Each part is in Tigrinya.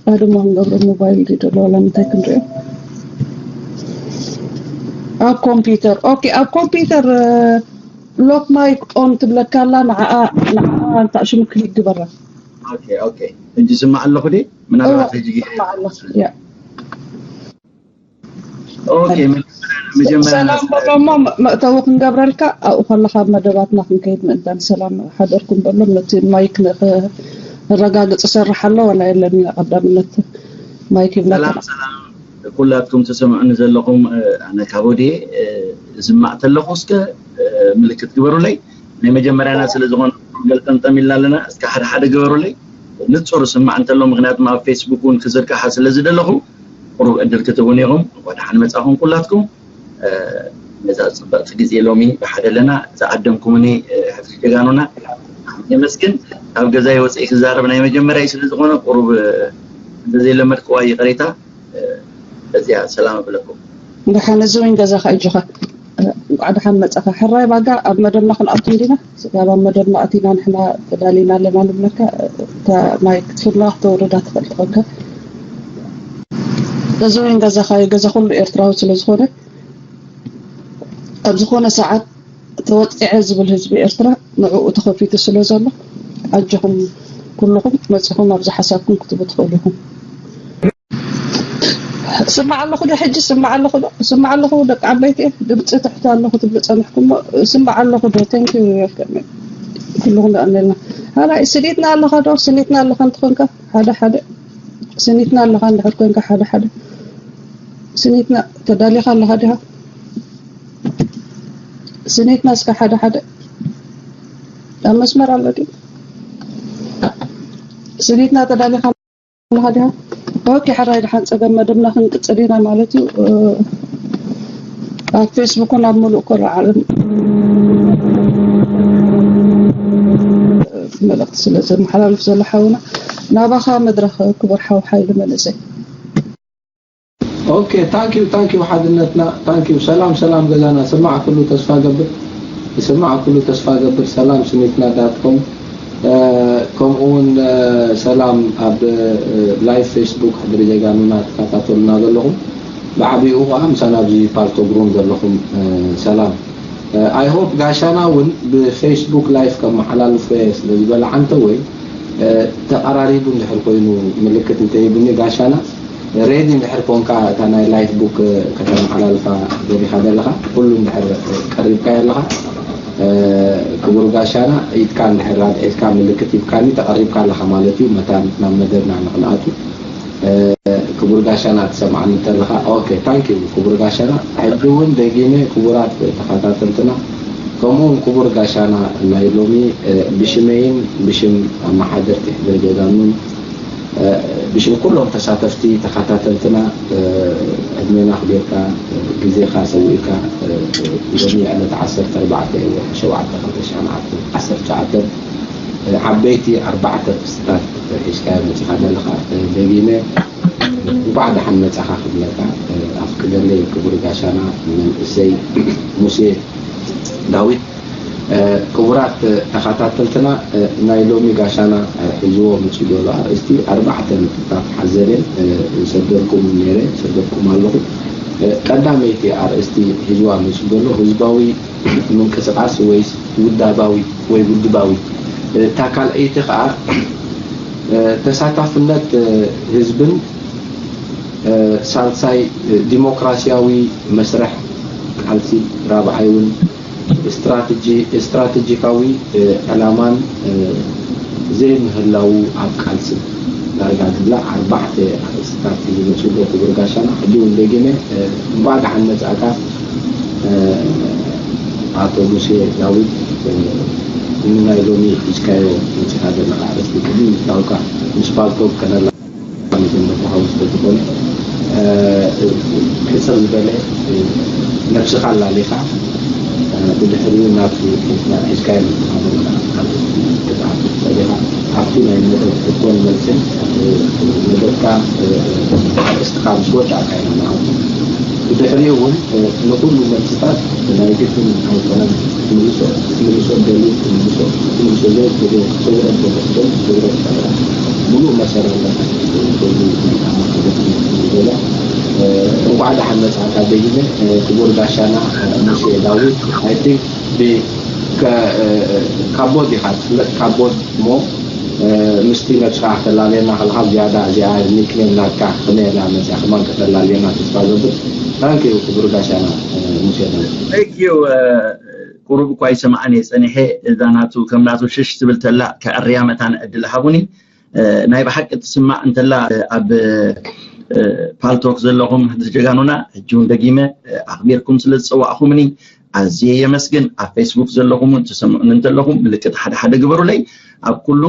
ኣድማ ክንገብሮ ሞባይል ድዩ ደሎ ዋላ ምንታይ ክንሪኦ ኣብ ኮምፒውተር። ኦኬ፣ ኣብ ኮምፒውተር ሎክ ማይክ ኦን ትብለካ ኣላ። ንዓኣ ንዓኣ እንታ ሽሙ ክሊክ ግበራ። ኦኬ ኦኬ። ሕጂ ስማዕ ኣለኹ ዲ ምናልባት ሕጂ ስማዕ ኣለኹ። ያ ኦኬ። መጀመርያ ሰላም በሎ እሞ መእተዊ ክንገብረልካ ኣብኡ ከለካ ኣብ መደባትና ክንከይድ ምእንታን ሰላም ሓደርኩም በሎ። ነቲ ማይክ ንረጋግፅ ሰርሕ ኣሎ ዋላ የለን ኢና ቀዳምነት ማይክ ይብለካ። ሰላም ሰላም ኩላትኩም ትሰምዑኒ ዘለኹም ኣነ ካቦዴ ዝማዕ ተለኹ እስከ ምልክት ግበሩለይ። ናይ መጀመርያና ስለ ዝኾነ ገልጠምጠም ኢልና ኣለና። እስከ ሓደ ሓደ ግበሩለይ ንፁር ስማዕ እንተሎ ምክንያቱም ኣብ ፌስቡክ እውን ክዝርግሓ ስለ ዝደለኹ ቁሩብ ዕድል ክትህቡን ኢኹም። እንኳ ደሓን መጻኹም ኩላትኩም። ነዛ ፅብቕቲ ግዜ ሎሚ ብሓደ ኣለና። ዝዓደምኩምኒ ሕፍሽ ጀጋኑና የመስግን። ካብ ገዛይ ወፅኢ ክዛረብ ናይ መጀመርያ ስለ ዝኾነ ቁሩብ እንተዘይለመድክዋ ይቕሬታ። በዚያ ሰላም እብለኩም። ደሓን እዚ እውን ገዛኻ እጆኻ። እንኳዕ ደሓን መጻኻ ሕራይ ባጋ ኣብ መደብና ክንኣቱ እንዲና። ስጋብ ኣብ መደብና ኣቲና ንሕና ተዳሊና ኣለና ንብለካ። እታ ማይክ ክትፍና ክተውርዳ ትኽእል ትኾንካ። እዚ እውን ገዛኻ እዩ። ገዛ ኩሉ ኤርትራዊ ስለ ዝኾነ ኣብ ዝኾነ ሰዓት ተወፂዐ ዝብል ህዝቢ ኤርትራ ንዕኡ ተኸፊቱ ስለ ዘሎ ኣጆኹም ኩልኹም መፂኹም ኣብዚ ሓሳብኩም ክትቡ ትኽእሉ ኢኹም። ስማዕ ኣለኹ ዶ ሕጂ? ስማዕ ኣለኹ ዶ? ስማዕ ኣለኹ ደቂ ዓበይቲ ድምፂ ትሕቲ ኣለኹ ትብሉ ፀንሕኩሞ። ስማዕ ኣለኹ ዶ? Thank you። ኩልኹም ደኣ ኣለና። ሃላይ ስኒትና ኣለኻ ዶ? ስኒትና ኣለኻ እንትኾንካ ሓደ ሓደ ስኒትና ኣለኻ እንድሕር ኮንካ ሓደ ሓደ ስኒትና ተዳሊኻ ኣለኻ ዲኻ? ስኒትና እስከ ሓደ ሓደ ኣብ መስመር ኣሎ ድዩ? ስኒትና ተዳሊኻ ኣለኻ ዲኻ? ኦኬ፣ ሕራይ ደሓን ጸገም መደብና ክንቅጽል ኢና ማለት እዩ። ኣብ ፌስቡክን ኣብ ሙሉእ ኩሉ ዓለም መልእኽቲ ስለ ዘመሓላልፍ ዘሎ ሓውና ናባኻ መድረኽ ክቡር ሓው ሓይሊ መንእሰይ። ኦኬ ታንኪዩ ታንኪዩ ሓድነትና ታንኪዩ ሰላም ሰላም ገዛና ስማዕ ኩሉ ተስፋ ገብር ይስማዕ ኩሉ ተስፋ ገብር ሰላም ስኒትና ዳት ኮም ከምኡ እውን ሰላም ኣብ ላይቭ ፌስቡክ ሕድሪ ጀጋኑና ትከታተሉና ዘለኹም ብዓቢኡ ከዓ ምሳና ኣብዚ ፓልቶግ ሩም ዘለኹም ሰላም I hope ጋሻና እውን ብፌስቡክ ላይፍ ከመሓላልፎ እየ ስለ ዝበለ ዓንተ ወይ ተቐራሪቡ እንድሕር ኮይኑ ምልክት እንተሂቡኒ ጋሻና ሬዲ እንድሕር ኮንካ እታ ናይ ላይፍ ቡክ ከተመሓላልፋ ደሊኻ ዘለኻ ኩሉ እንድሕር ቀሪብካዮ ኣለኻ ክቡር ጋሻና ኢድካ እንድሕር ኣድሒዝካ ምልክት ሂብካኒ ተቐሪብካ ኣለኻ ማለት እዩ መታን ናብ መደብና ንክንኣቱ ክቡር ጋሻና ትሰምዓኒ እንተለኻ okay thank you ክቡር ጋሻና ሕጂ እውን ደጊመ ክቡራት ተኸታተልትና ከምኡ እውን ክቡር ጋሻና ናይ ሎሚ ብሽመይን ብሽም ኣመሓደርቲ ሕድሪ ጀጋኑን ብሽም ኩሎም ተሳተፍቲ ተኸታተልትና ዕድሜና ኣኽቢርካ ግዜኻ ሰዊእካ ሎሚ ዕለት ዓሰርተ ኣርባዕተ ወርሒ ሸውዓተ ክልተ ሽሕን ዓሰርተ ትሽዓተን ዓበይቲ ኣርባዕተ ኣርእስትታት ሒዝካዮ መፂኻ ዘለኻ ደጊመ እንኳዕ ደሓን መፃኻ ክብለካ ኣፍቅደለይ ክቡር ጋሻና መንእሰይ ሙሴ ዳዊት ክቡራት ተኸታተልትና ናይ ሎሚ ጋሻና ሒዝዎ መፂኡ ዘሎ ኣርእስቲ ኣርባዕተ ነጥብታት ሓዘል እየን ዝሰደልኩም ነይረ ዝሰደልኩም ኣለኹ ቀዳመይቲ ኣርእስቲ ሒዝዋ መፂኡ ዘሎ ህዝባዊ ምንቅስቃስ ወይስ ውዳባዊ ወይ ውድባዊ እታ ካልኣይቲ ከዓ ተሳታፍነት ህዝብን ሳልሳይ ዲሞክራሲያዊ መስርሕ ቃልሲ ራብዓይ እውን ስትራተጂካዊ ዕላማን ዘይምህላዉ ኣብ ቃልሲ ዳርጋ ዝብላ ኣርባዕተ ኣርእስትታት እዩ ዝመፅኡ ክቡር ጋሻና ሕጂ እውን ደጊመ እንኳዕ ደሓን መፃእካ ኣቶ ሙሴ ዳዊት ንናይ ሎሚ ሒዝካዮ መፂኻ ዘለኻ ኣርእስቲ ቅድሚ ምፍታውካ ምስ ፓልቶክ ከነላ መጀመርታ ሓዊ ስለ ዝኾነ ሕፅር ዝበለ ነብስኻ ኣላሊኻ ብድሕሪኡ ናብቲ ናብ ሒዝካዮ መፂኻ ዘለኻ ኣርእስቲ ክትኣቱ ትኽእል ኢኻ ኣብቲ ናይ መደብ ሕቶን መልስን መደብካ ኣርእስትኻ ምስ ወዳእካ ኢና ንኣቱ ብድሕሪኡ እውን ንኹሉ መልስታት ናይ ግድን ኣይኮነን ክትምልሶ ክትምልሶ ደልዩ ክትምልሶ ክትምልሶ ዘይትደልዮ ክትሰውሮ ደሎ ክትደሊ ክትሰውሮ ትኽእል ኢኻ ሙሉእ መሰል ኣለካ በዚ ኣታ ደጊመ ክቡር ጋሻና ሙሴ ዳዊት፣ I think ካብ ቦት ኢኻ ትፍለጥ፣ ካብ ቦት እሞ ምስቲ ነብስኻ ከተላለየና ከለኻ ዝያዳ እዚኣ ኒክኔም ናትካ ከመይ ኢላ መፅያ ከማን ከተላለየና ተስፋ ገብር። ታንክ ዩ ክቡር ጋሻና ሙሴ ዳዊት። ቁሩብ እኳ ይሰማዕን እየ ፀኒሐ። እዛ ናቱ ከም ናቱ ሽሽ ትብል ተላ ከዕርያ መታን ዕድል ሃቡኒ። ናይ ብሓቂ ትስማዕ እንተላ ኣብ ፓልቶክ ዘለኹም ጀጋኑና ሕጂ እውን ደጊመ ኣኽቢርኩም ስለ ዝፀዋዕኹምኒ ኣዝየ የመስግን። ኣብ ፌስቡክ ዘለኹም እውን ትሰምዑኒ እንተለኹም ምልክት ሓደ ሓደ ግበሩለይ። ኣብ ኩሉ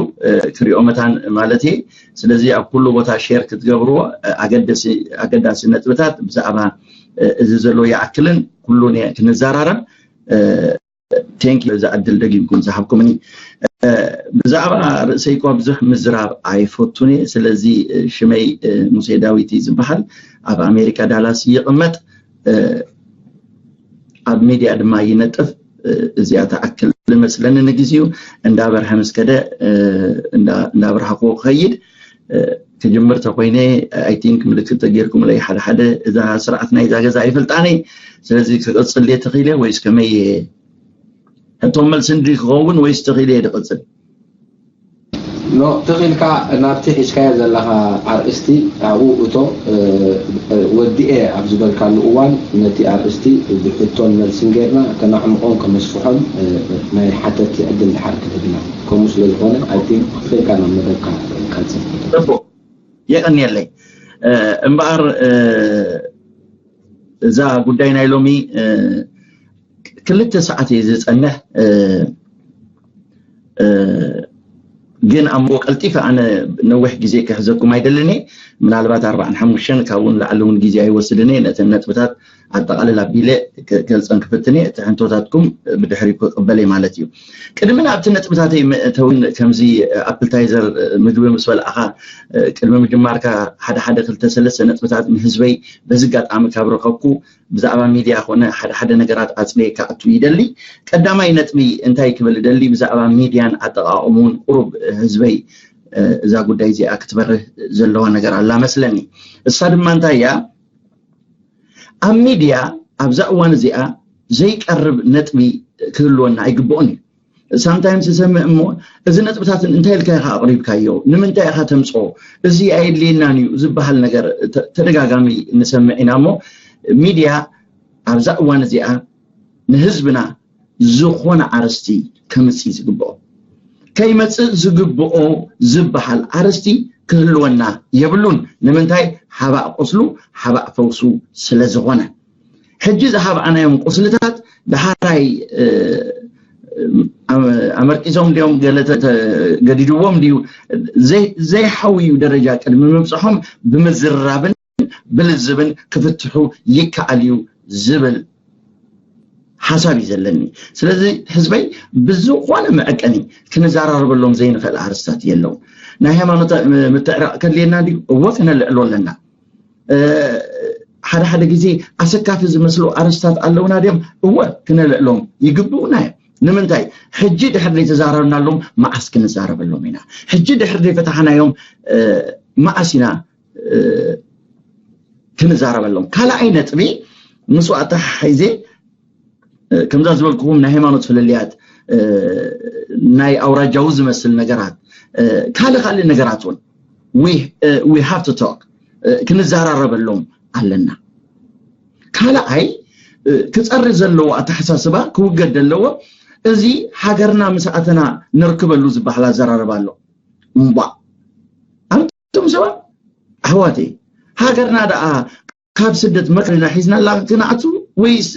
ክሪኦ መታን ማለት እየ። ስለዚ ኣብ ኩሉ ቦታ ሼር ክትገብርዎ ኣገዳሲ ነጥብታት ብዛዕባ እዚ ዘሎ ይኣክልን ኩሉ ክንዘራረብ ቴንክ ዩ። እዚ ዕድል ደጊምኩም ዝሃብኩምኒ። ብዛዕባ ርእሰይ እኳ ብዙሕ ምዝራብ ኣይፈቱን እየ። ስለዚ ሽመይ ሙሴ ዳዊት እዩ ዝበሃል። ኣብ ኣሜሪካ ዳላስ ይቕመጥ። ኣብ ሚድያ ድማ ይነጥፍ። እዚኣ ትኣክል ዝመስለኒ ንግዜኡ። እንዳበርሀ ምስ ከደ እንዳበርሃኹ ክኸይድ ክጅምር ተኮይነ ኣይ ቲንክ ምልክት ተጌርኩምለይ ሓደ ሓደ እዛ ስርዓት ናይዛ ገዛ ኣይፈልጣን እየ። ስለዚ ክቕፅል ድየ ተኽኢለ ወይስ ከመይ እየ? ሕቶ መልሲ እንድዩ ክኸውን ወይስ ተኽኢለ እየ ዝቕፅል? ኖ ተኺልካ ናብቲ ሒዝካዮ ዘለኻ ኣርእስቲ ኣብኡ እቶ ወዲኤ ኣብ ዝበልካሉ እዋን ነቲ ኣርእስቲ ብሕቶን መልስን ጌርና ከናዕምቖን ከነስፍሖን ናይ ሓተቲ ዕድል ድሓር ክህብና ከምኡ ስለ ዝኾነ ኣይ ቲንክ ተኺልካ ናብ መደብካ ቀጽል። የቐንየለይ። እምበኣር እዛ ጉዳይ ናይ ሎሚ ክልተ ሰዓት እየ ዝፀንሕ። ግን ኣሞ ቀልጢፈ ኣነ ነዊሕ ግዜ ክሕዘኩም ኣይደልን እየ። ምናልባት ኣርባዓን ሓሙሽተን ካብኡ ንላዕሊ እውን ግዜ ኣይወስድን እየ። ነተን ነጥብታት ኣጠቓልል ኣቢለ ክገልፀን ክፍትን እየ። እቲ ሕንቶታትኩም ብድሕሪ ክቕበል እየ ማለት እዩ። ቅድሚ ናብቲ ነጥብታተይ ምእተውን ከምዚ ኣፕልታይዘር ምግቢ ምስ በልኣኻ ቅድሚ ምጅማርካ ሓደ ሓደ ክልተ ሰለስተ ነጥብታት ንህዝበይ በዚ ኣጋጣሚ ካብ ረኸብኩ ብዛዕባ ሚድያ ኮነ ሓደ ሓደ ነገራት ኣፅልየ ክኣቱ ይደሊ። ቀዳማይ ነጥቢ እንታይ ክብል እደሊ፣ ብዛዕባ ሚድያን ኣጠቓቕምኡን ቁሩብ ህዝበይ እዛ ጉዳይ እዚኣ ክትበርህ ዘለዋ ነገር ኣላ መስለኒ። እሳ ድማ እንታይ እያ፣ ኣብ ሚድያ ኣብዛ እዋን እዚኣ ዘይቀርብ ነጥቢ ክህልወና ኣይግብኦን እዩ። ሳምታይምስ ዝሰምዕ እሞ እዚ ነጥብታት እንታይ ኢልካ ኢኻ ኣቕሪብካዮ፣ ንምንታይ ኢኻ ተምፅኦ፣ እዚ ኣየድልየናን እዩ ዝበሃል ነገር ተደጋጋሚ ንሰምዕ ኢና። እሞ ሚድያ ኣብዛ እዋን እዚኣ ንህዝብና ዝኾነ ኣርስቲ ከምፅእ ዝግብኦ፣ ከይመፅእ ዝግብኦ ዝበሃል ኣርስቲ ክህልወና የብሉን። ንምንታይ? ሓባእ ቁስሉ ሓባእ ፈውሱ ስለ ዝኾነ ሕጂ ዝሃብኣናዮም ቁስልታት ዳሕራይ ኣመርቂዞም ድዮም ገለ ገዲድዎም ድዩ ዘይሓውዩ ደረጃ ቅድሚ ምብፅሖም ብምዝራብን ብልዝብን ክፍትሑ ይከኣል እዩ ዝብል ሓሳብ እዩ ዘለኒ። ስለዚ ህዝበይ ብዝኾነ መዐቀኒ ክንዘራረበሎም ዘይንኽእል ኣርስታት የለው። ናይ ሃይማኖት ምትዕራቕ ከድልየና ድዩ? እወ ክነልዕሎ ኣለና። ሓደ ሓደ ግዜ ኣሰካፊ ዝመስሉ ኣርስታት ኣለውና ድዮም? እወ ክነልዕሎም ይግብኡና እዮም። ንምንታይ ሕጂ ድሕር ዘይተዛረብናሎም መዓስ ክንዛረበሎም ኢና? ሕጂ ድሕር ዘይፈታሕናዮም መዓስ ኢና ክንዛረበሎም? ካልኣይ ነጥቢ ምስኡ ኣተሓሒዜ ከምዛ ዝበልኩኹም ናይ ሃይማኖት ፍልልያት ናይ ኣውራጃዊ ዝመስል ነገራት ካልእ ካልእ ነገራት እውን we have to talk ክንዘራረበሎም ኣለና። ካልኣይ ክፀሪ ዘለዎ ኣተሓሳስባ ክውገድ ዘለዎ እዚ ሃገርና ምስ ኣተና ንርክበሉ ዝበሃል ኣዘራርባ ኣሎ። እምባ ኣንቱም ሰባት ኣሕዋተይ ሃገርና ደኣ ካብ ስደት መከራ ኢና ሒዝናላ ክንኣቱ ወይስ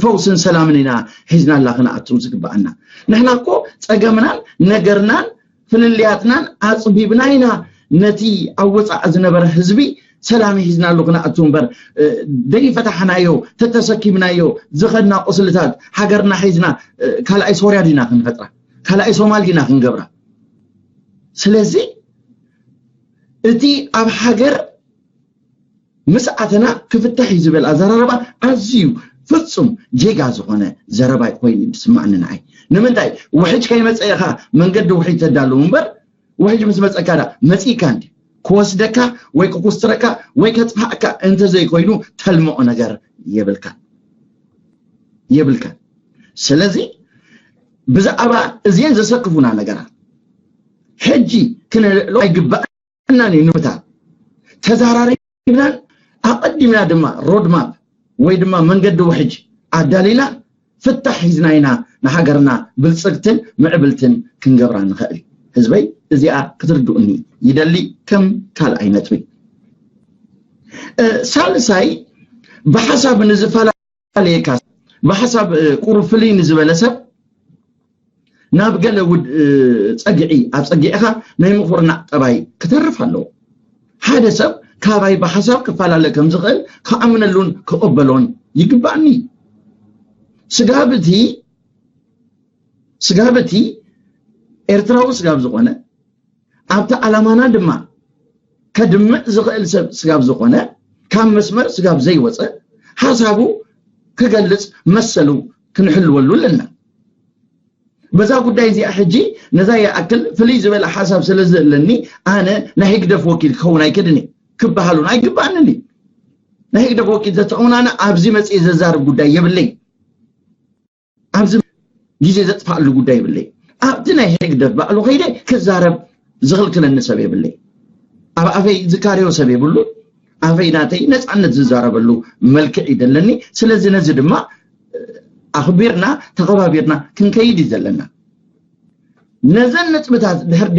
ፈውስን ሰላምን ኢና ሒዝናላ ክንኣቱ ዝግብኣና? ንሕና እኮ ፀገምናን ነገርናን ፍልልያትናን ኣፅቢብና ኢና ነቲ ኣብ ወፃኢ ዝነበረ ህዝቢ ሰላም ሒዝናሉ ክንኣቱ እምበር ደይፈታሕናዮ ተተሰኪምናዮ ዝኸድና ቁስልታት ሃገርና ሒዝና ካልኣይ ሶርያ ዲና ክንፈጥራ ካልኣይ ሶማል ዲና ክንገብራ? ስለዚ እቲ ኣብ ሃገር ምስ ኣተና ክፍታሕ እዩ ዝበል ኣዘራርባ ኣዝዩ ፍጹም ጌጋ ዝኾነ ዘረባ ኮይኑ እዩ ዝስማዕኒ ንዓይ። ንምንታይ ውሕጅ ከይመፀ ኢኻ መንገዲ ውሕጅ ተዳልው እምበር ውሕጅ ምስ መፀካ ዳ መፂእካ እንዲ ክወስደካ ወይ ክኩስትረካ ወይ ከጥፋእካ እንተዘይኮይኑ ተልምዖ ነገር የብልካ የብልካ። ስለዚ ብዛዕባ እዚን ዘሰክፉና ነገራት ሕጂ ክነልዕሎ ኣይግባእናን እዩ። ንምታ ተዛራሪብናን ኣቐዲምና ድማ ሮድማፕ ወይ ድማ መንገዲ ውሕጅ ኣዳሊና ፍታሕ ሒዝና ኢና ንሃገርና ብልፅግትን ምዕብልትን ክንገብራ ንኽእል። ህዝበይ እዚኣ ክትርድኡኒ ይደሊ። ከም ካልኣይ ነጥቢ ሳልሳይ ብሓሳብ ንዝፈላለየካ ብሓሳብ ቁሩብ ፍልይ ንዝበለ ሰብ ናብ ገለ ውድ ጸግዒ ኣብ ጸጊዕኻ ናይ ምኹርናዕ ጠባይ ክተርፍ ኣለዎ። ሓደ ሰብ ካባይ ብሓሳብ ክፈላለ ከም ዝኽእል ክኣምነሉን ክቕበሎን ይግባእኒ። ስጋብ እቲ ስጋብ እቲ ኤርትራዊ ስጋብ ዝኾነ ኣብቲ ዓላማና ድማ ከድምዕ ዝኽእል ሰብ ስጋብ ዝኾነ ካብ መስመር ስጋብ ዘይወፀ ሓሳቡ ክገልፅ መሰሉ ክንሕልወሉ ኣለና። በዛ ጉዳይ እዚኣ ሕጂ ነዛ ይኣክል ፍልይ ዝበለ ሓሳብ ስለ ዘለኒ ኣነ ናይ ህግደፍ ወኪል ክኸውን ኣይክድን ክበሃሉን ኣይግባእንን እዩ። ናይ ህግደፍ ወኪል ተተውናነ ኣብዚ መፅእ ዘዛርብ ጉዳይ የብለይ። ኣብዚ ግዜ ዘጥፋኣሉ ጉዳይ የብለይ። ኣብቲ ናይ ህግደፍ ባዕሉ ከይደ ክዛረብ ዝኽልክለኒ ሰብ የብለይ። ኣብ ኣፈይ ዝካርዮ ሰብ የብሉ። ኣፈይ ናተይ ነፃነት ዝዛረበሉ መልክዕ ይደለኒ። ስለዚ ነዚ ድማ ኣኽቢርና ተኸባቢርና ክንከይድ እዩ ዘለና። ነዘን ነጥብታት ድሕር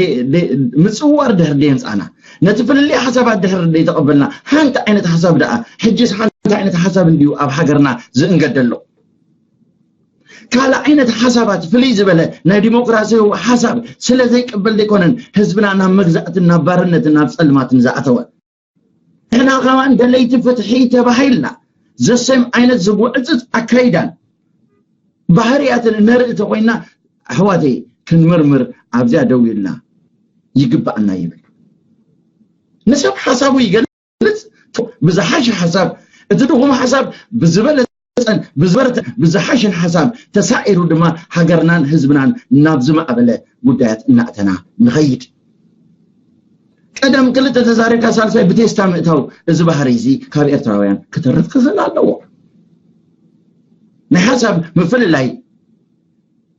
ምፅዋር ድሕር ደየምፃና ነቲ ፍልልይ ሓሳባት ድሕር ደይተቐበልና ሓንቲ ዓይነት ሓሳብ ደኣ ሕጅስ ሓንቲ ዓይነት ሓሳብ እንድዩ ኣብ ሃገርና ዝእንገደሎ። ካልእ ዓይነት ሓሳባት ፍልይ ዝበለ ናይ ዲሞክራሲያዊ ሓሳብ ስለ ዘይቅበል ዘይኮነን ህዝብና ናብ መግዛእትን ናብ ባርነትን ናብ ፀልማትን ዝኣተወ። ንሕና ከማን ደለይቲ ፍትሒ ተባሂልና ዘሰም ዓይነት ዝጉዕፅፅ ኣካይዳን ባህርያትን እነርኢ ተኮይና ኣሕዋተይ ክንምርምር ኣብዚኣ ደው ኢልና ይግባኣና ይብል። ንሰብ ሓሳቡ ይገልፅ ብዝሓሸ ሓሳብ እቲ ድኹም ሓሳብ ብዝበለፀን ብዝበረተ ብዝሓሸን ሓሳብ ተሳዒሩ ድማ ሃገርናን ህዝብናን ናብ ዝማዕበለ ጉዳያት እናእተና ንኸይድ። ቀደም ክልተ ተዛሪብካ ሳልሳይ ብቴስታ ምእታው እዚ ባህሪ እዚ ካብ ኤርትራውያን ክተርፍ ክኽእል ኣለዎ። ናይ ሓሳብ ምፍልላይ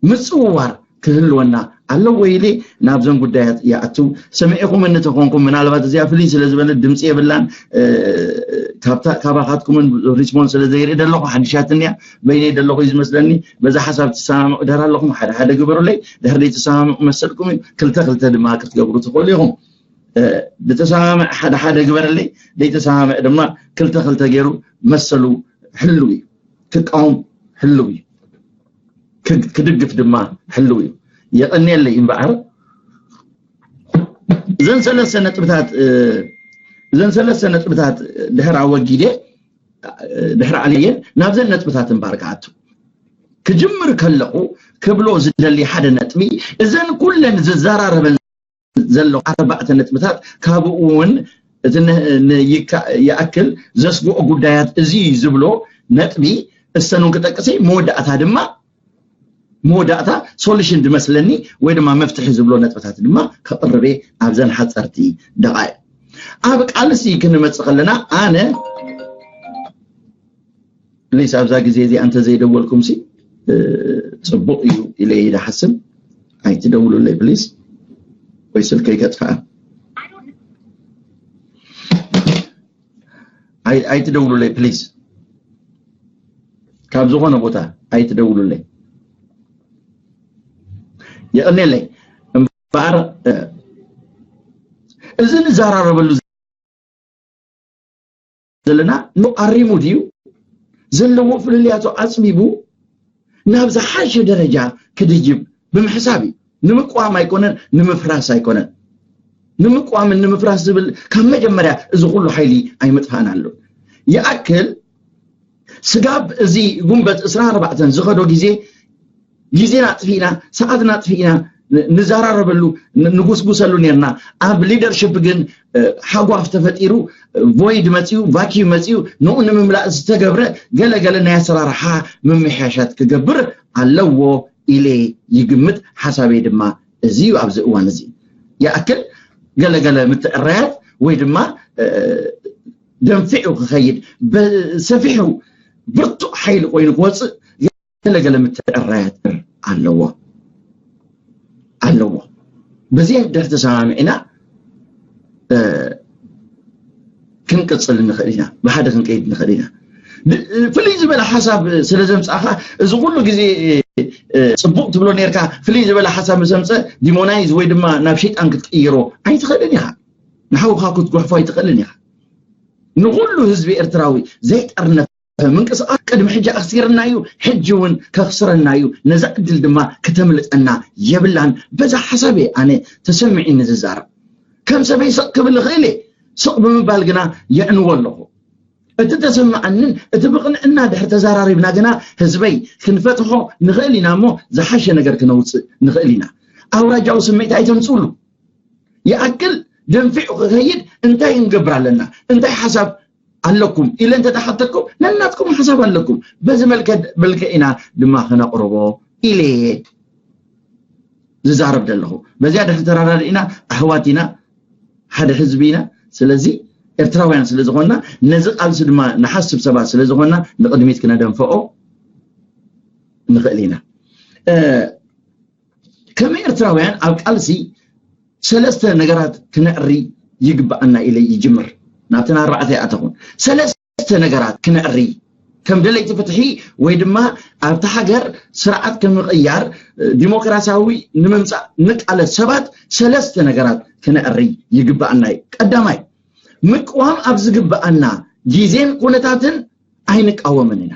ምፅውዋር ክህልወና ኣለዎ ኢለ ናብዞም ጉዳያት ይኣቱ። ሰሚዕኹምኒ ተኾንኩም ምናልባት እዚኣ ፍልይ ስለ ዝበለት ድምፂ የብላን። ካብታ ካባኻትኩምን ሪስፖንስ ስለ ዘይርኢ ደለኹ ሓድሻትንያ በይነይ ደለኹ እዩ ዝመስለኒ። በዛ ሓሳብ ትሰማምዑ ድሕር ኣለኹም ሓደ ሓደ ግበሩለይ። ድሕር ዘይትሰማምዑ መሰልኩም እዩ። ክልተ ክልተ ድማ ክትገብሩ ትኽእሉ ኢኹም። ዝተሰማምዕ ሓደ ሓደ ግበረለይ። ዘይተሰማምዕ ድማ ክልተ ክልተ ገይሩ መሰሉ ሕልው እዩ። ክቃወም ሕልው እዩ። ክድግፍ ድማ ሕልው እዩ። የቐንየለይ እምበኣር እዘን ሰለስተ ነጥብታት እዘን ሰለስተ ነጥብታት ድሕር ኣወጊደ ድሕር ዓለየን ናብዘን ነጥብታት እምባር ክኣቱ ክጅምር ከለኹ ክብሎ ዝደሊ ሓደ ነጥቢ እዘን ኩለን ዝዘራረበን ዘሎ ኣርባዕተ ነጥብታት ካብኡ እውን እቲ ይኣክል ዘስግኦ ጉዳያት እዚ ዝብሎ ነጥቢ እሰኑን ክጠቅሰ መወዳእታ ድማ መወዳእታ ሶሉሽን ዝመስለኒ ወይ ድማ መፍትሒ ዝብሎ ነጥብታት ድማ ከቕርበ ኣብዘን ሓፀርቲ ደቓ ኣብ ቃልሲ ክንመፅእ ከለና ኣነ ፕሊስ ኣብዛ ግዜ እዚኣ እንተዘይደወልኩም ሲ ፅቡቕ እዩ ኢለ ይሓስብ። ኣይትደውሉለይ ፕሊስ፣ ወይ ስልከይ ከጥፍኣ። ኣይትደውሉለይ ፕሊስ፣ ካብ ዝኾነ ቦታ ኣይትደውሉለይ። የቐኔለይ እምበኣር እዚ ንዘራረበሉ ዘለና ንኣሪሙ ድዩ ዘለዎ ፍልልያቱ ኣፅቢቡ ናብ ዝሓሸ ደረጃ ክድይብ ብምሕሳብ እዩ። ንምቅዋም ኣይኮነን ንምፍራስ ኣይኮነን። ንምቅዋምን ንምፍራስ ዝብል ካብ መጀመርያ እዚ ኩሉ ሓይሊ ኣይምጥፋእን ኣሎ። ይኣክል ስጋብ እዚ ጉንበት ዕስራን ኣርባዕተን ዝኸዶ ግዜ ግዜና ኣጥፊእና ሰዓትና ኣጥፊእና ንዘራረበሉ ንጉስጉሰሉ ነርና። ኣብ ሊደርሽፕ ግን ሓጓፍ ተፈጢሩ ቮይድ መፅኡ ቫኪዩ መፅኡ ንኡ ንምምላእ ዝተገብረ ገለገለ ናይ ኣሰራርሓ ምምሕያሻት ክገብር ኣለዎ ኢለ ይግምት። ሓሳበይ ድማ እዚ እዩ። ኣብዚ እዋን እዚ ይኣክል ገለገለ ምትዕራያት ወይ ድማ ደንፊዑ ክኸይድ፣ ሰፊሑ ብርቱዕ ሓይሊ ኮይኑ ክወፅእ ገለገለ ምትዕራያት ኣለዎ ኣለዎ። በዚኣ ድሕር ተሰማሚዕና ክንቅፅል ንኽእል ኢና፣ ብሓደ ክንቀይድ ንኽእል ኢና። ፍልይ ዝበለ ሓሳብ ስለ ዘምፃእካ፣ እዚ ኩሉ ግዜ ፅቡቅ ትብሎ ነርካ፣ ፍልይ ዝበለ ሓሳብ ምስ ኣምፀ ዲሞናይዝ ወይ ድማ ናብ ሸይጣን ክትቅይሮ ኣይትኽእልን ኢኻ። ንሓውካ ክትጉሕፎ ኣይትኽእልን ኢኻ። ንኹሉ ህዝቢ ኤርትራዊ ዘይጠርነፈ ምንቅስቃስ ቅድሚ ሕጂ ኣኽሲርና እዩ፣ ሕጂ እውን ከኽስረና እዩ። ነዛ ዕድል ድማ ክተምልጠና የብላን። በዛ ሓሳብ እየ ኣነ ተሰሚዒኒ ዝዛረብ። ከም ሰበይ ስቕ ክብል እኽእል እየ፣ ስቕ ብምባል ግና የዕንዎ ኣለኹ። እቲ ተሰማዓንን እቲ ብቕንዕና ድሕር ተዘራሪብና ግና ህዝበይ ክንፈትሖ ንኽእል ኢና እሞ ዝሓሸ ነገር ክነውፅእ ንኽእል ኢና። ኣውራጃዊ ስምዒት ኣይተምፅሉ። ይኣክል ደንፊዑ ክኸይድ እንታይ ክንገብር ኣለና? እንታይ ሓሳብ ኣለኩም ኢለ እንተተሓተኩም፣ ነናትኩም ሓሳብ ኣለኩም። በዚ መልክዕ ኢና ድማ ክነቕርቦ ኢለ ዝዛረብ ዘለኹ። በዚኣ ድሕር ተራዳድእና ኣሕዋት ኢና፣ ሓደ ህዝቢ ኢና። ስለዚ ኤርትራውያን ስለ ዝኾንና፣ ነዚ ቃልሲ ድማ ንሓስብ ሰባት ስለ ዝኾንና፣ ንቕድሚት ክነደንፈኦ ንኽእል ኢና። ከም ኤርትራውያን ኣብ ቃልሲ ሰለስተ ነገራት ክነዕሪ ይግባኣና ኢለ ይጅምር። ናብተን ኣርባዕተ ይኣተኹን። ሰለስተ ነገራት ክነዕሪ፣ ከም ደለይቲ ፍትሒ ወይ ድማ ኣብቲ ሃገር ስርዓት ከምቕያር፣ ዲሞክራሲያዊ ንምምፃእ ንቃለስ ሰባት ሰለስተ ነገራት ክነዕሪ ይግባኣና እዩ። ቀዳማይ፣ ምቅዋም ኣብ ዝግባኣና ግዜን ኩነታትን ኣይንቃወምን ኢና።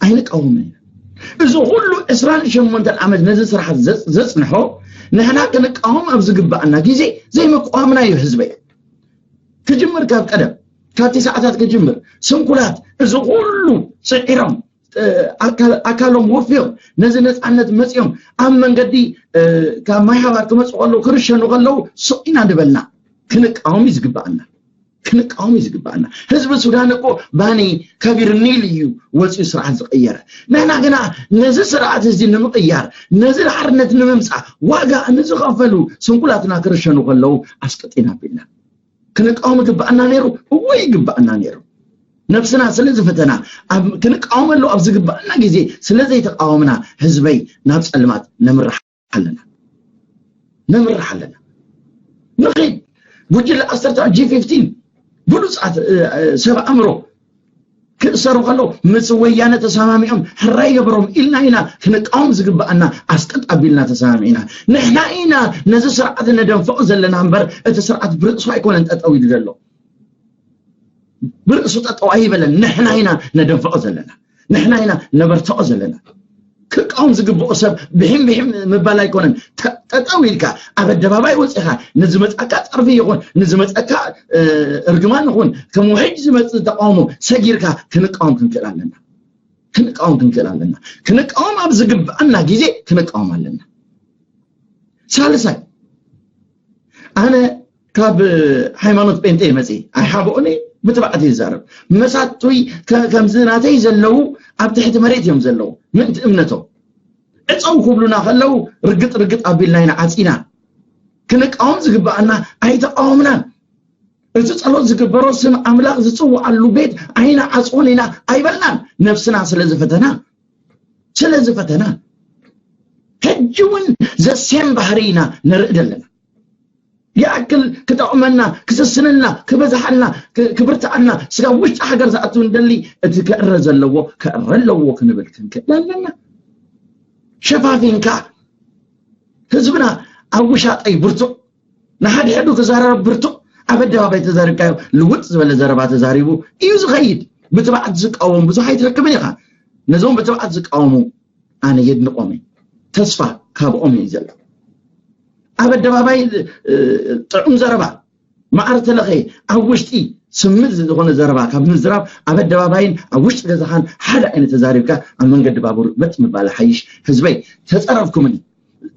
ኣይንቃወምን ኢና። እዚ ኩሉ ዕስራን ሸሞንተን ዓመት ነዚ ስርዓት ዘጽንሖ ንሕና ክንቃወም ኣብ ዝግባኣና ግዜ ዘይምቅዋምና እዩ ህዝበይ። ክጅምር ካብ ቀደም፣ ካብቲ ሰዓታት ክጅምር፣ ስንኩላት እዚ ኩሉ ጽዒሮም ኣካሎም ወፍዮም ነዚ ነፃነት መፅኦም ኣብ መንገዲ ካብ ማይ ሃባር ክመፁ ከለዉ ክርሸኑ ከለዉ ስቕ ኢና ንበልና። ክንቃወም እዩ ዝግባኣና። ክንቃወም እዩ ዝግባኣና። ህዝቢ ሱዳን እኮ ባኒ ከቢር ኒል እዩ ወፂኡ ስርዓት ዝቀየረ። ንሕና ግና ነዚ ስርዓት እዚ ንምቅያር፣ ነዚ ሓርነት ንምምፃእ ዋጋ ንዝኸፈሉ ስንኩላትና ክርሸኑ ከለዉ ኣስቀጢና ኣቢልና። ክንቃወም ይግባኣና ነይሩ። እወ ይግባኣና ነይሩ። ነብስና ስለ ዝፈተና፣ ኣብ ክንቃወመሉ ኣብ ዝግባኣና ግዜ ስለ ዘይተቃወምና ህዝበይ ናብ ፀልማት ነምርሕ ኣለና። ነምርሕ ኣለና። ንኺድ ጉጅለ ኣሰርተ ጂ ፊፍቲን ብሉፃት ሰብ ኣእምሮ ክእሰሩ ከለዉ ምስ ወያነ ተሰማሚዖም ሕራይ ገበሮም ኢልና ኢና ክንቃወም ዝግባኣና ኣስቀጥ ኣቢልና ተሰማሚዕና። ንሕና ኢና ነዚ ስርዓት ነደንፍዖ ዘለና እምበር እቲ ስርዓት ብርእሱ ኣይኮነን ጠጠው ኢሉ ዘሎ። ብርእሱ ጠጠው ኣይበለን። ንሕና ኢና ነደንፍዖ ዘለና። ንሕና ኢና ነበርትዖ ዘለና። ክቃወም ዝግብኦ ሰብ ብሒም ብሒም ምባል ኣይኮነን። ጠጠው ኢልካ ኣብ ኣደባባይ ወፂኻ ንዝመፀካ ፀርፊ ይኹን ንዝመፀካ እርግማን ይኹን ከም ውሕጅ ዝመፅእ ተቃውሞ ሰጊርካ ክንቃወም ክንክእል ኣለና። ክንቃወም ክንክእል ኣለና። ክንቃወም ኣብ ዝግብኣና ግዜ ክንቃወም ኣለና። ሳልሳይ፣ ኣነ ካብ ሃይማኖት ጴንጤ መፂ ኣይሓብኦኒ ብትብዓት ይዛረብ። መሳቱይ ከምዚ ናተይ ዘለዉ ኣብ ትሕቲ መሬት እዮም ዘለዉ ምእንቲ እምነቶም። ዕፀው ክብሉና ከለዉ ርግጥ ርግጥ ኣቢልና ኢና ዓፂና። ክንቃወም ዝግብኣና ኣይተቃወምናን። እቲ ጸሎት ዝግበሮ ስም ኣምላኽ ዝጽውዓሉ ቤት ኣይንዓጽዎን ኢና ኣይበልናን። ነብስና ስለ ዝፈተና ስለ ዝፈተና ሕጂ እውን ዘሴም ባህሪ ኢና ንርኢ ዘለና። ይኣክል ክጠቕመና ክስስንልና ክበዝሓልና ክብርትኣና ስጋብ ውሽጢ ሃገር ዝኣቱ እንደሊ እቲ ክዕረ ዘለዎ ክዕረ ኣለዎ ክንብል ክንክእል ኣለና። ሸፋፊንካ ህዝብና ኣብ ውሻጠይ ብርቱዕ ንሓድሕዱ ክዛረብ ብርቱዕ ኣብ ኣደባባይ ተዛሪብካዮ ልውጥ ዝበለ ዘረባ ተዛሪቡ እዩ ዝኸይድ። ብትብዓት ዝቃወም ብዙሕ ኣይትረክብን ኢኻ። ነዞም ብትብዓት ዝቃወሙ ኣነ የድንቆም እየ። ተስፋ ካብኦም እዩ ዘሎ። ኣብ ኣደባባይ ጥዑም ዘረባ ማዕረ ተለኸየ ኣብ ውሽጢ ስምዝ ዝኾነ ዘረባ ካብ ምዝራብ ኣብ ኣደባባይን ኣብ ውሽጢ ገዛኻን ሓደ ዓይነት ተዛሪብካ ኣብ መንገዲ ባቡር በጥ ምባል ሓይሽ። ህዝበይ ተፀረፍኩምኒ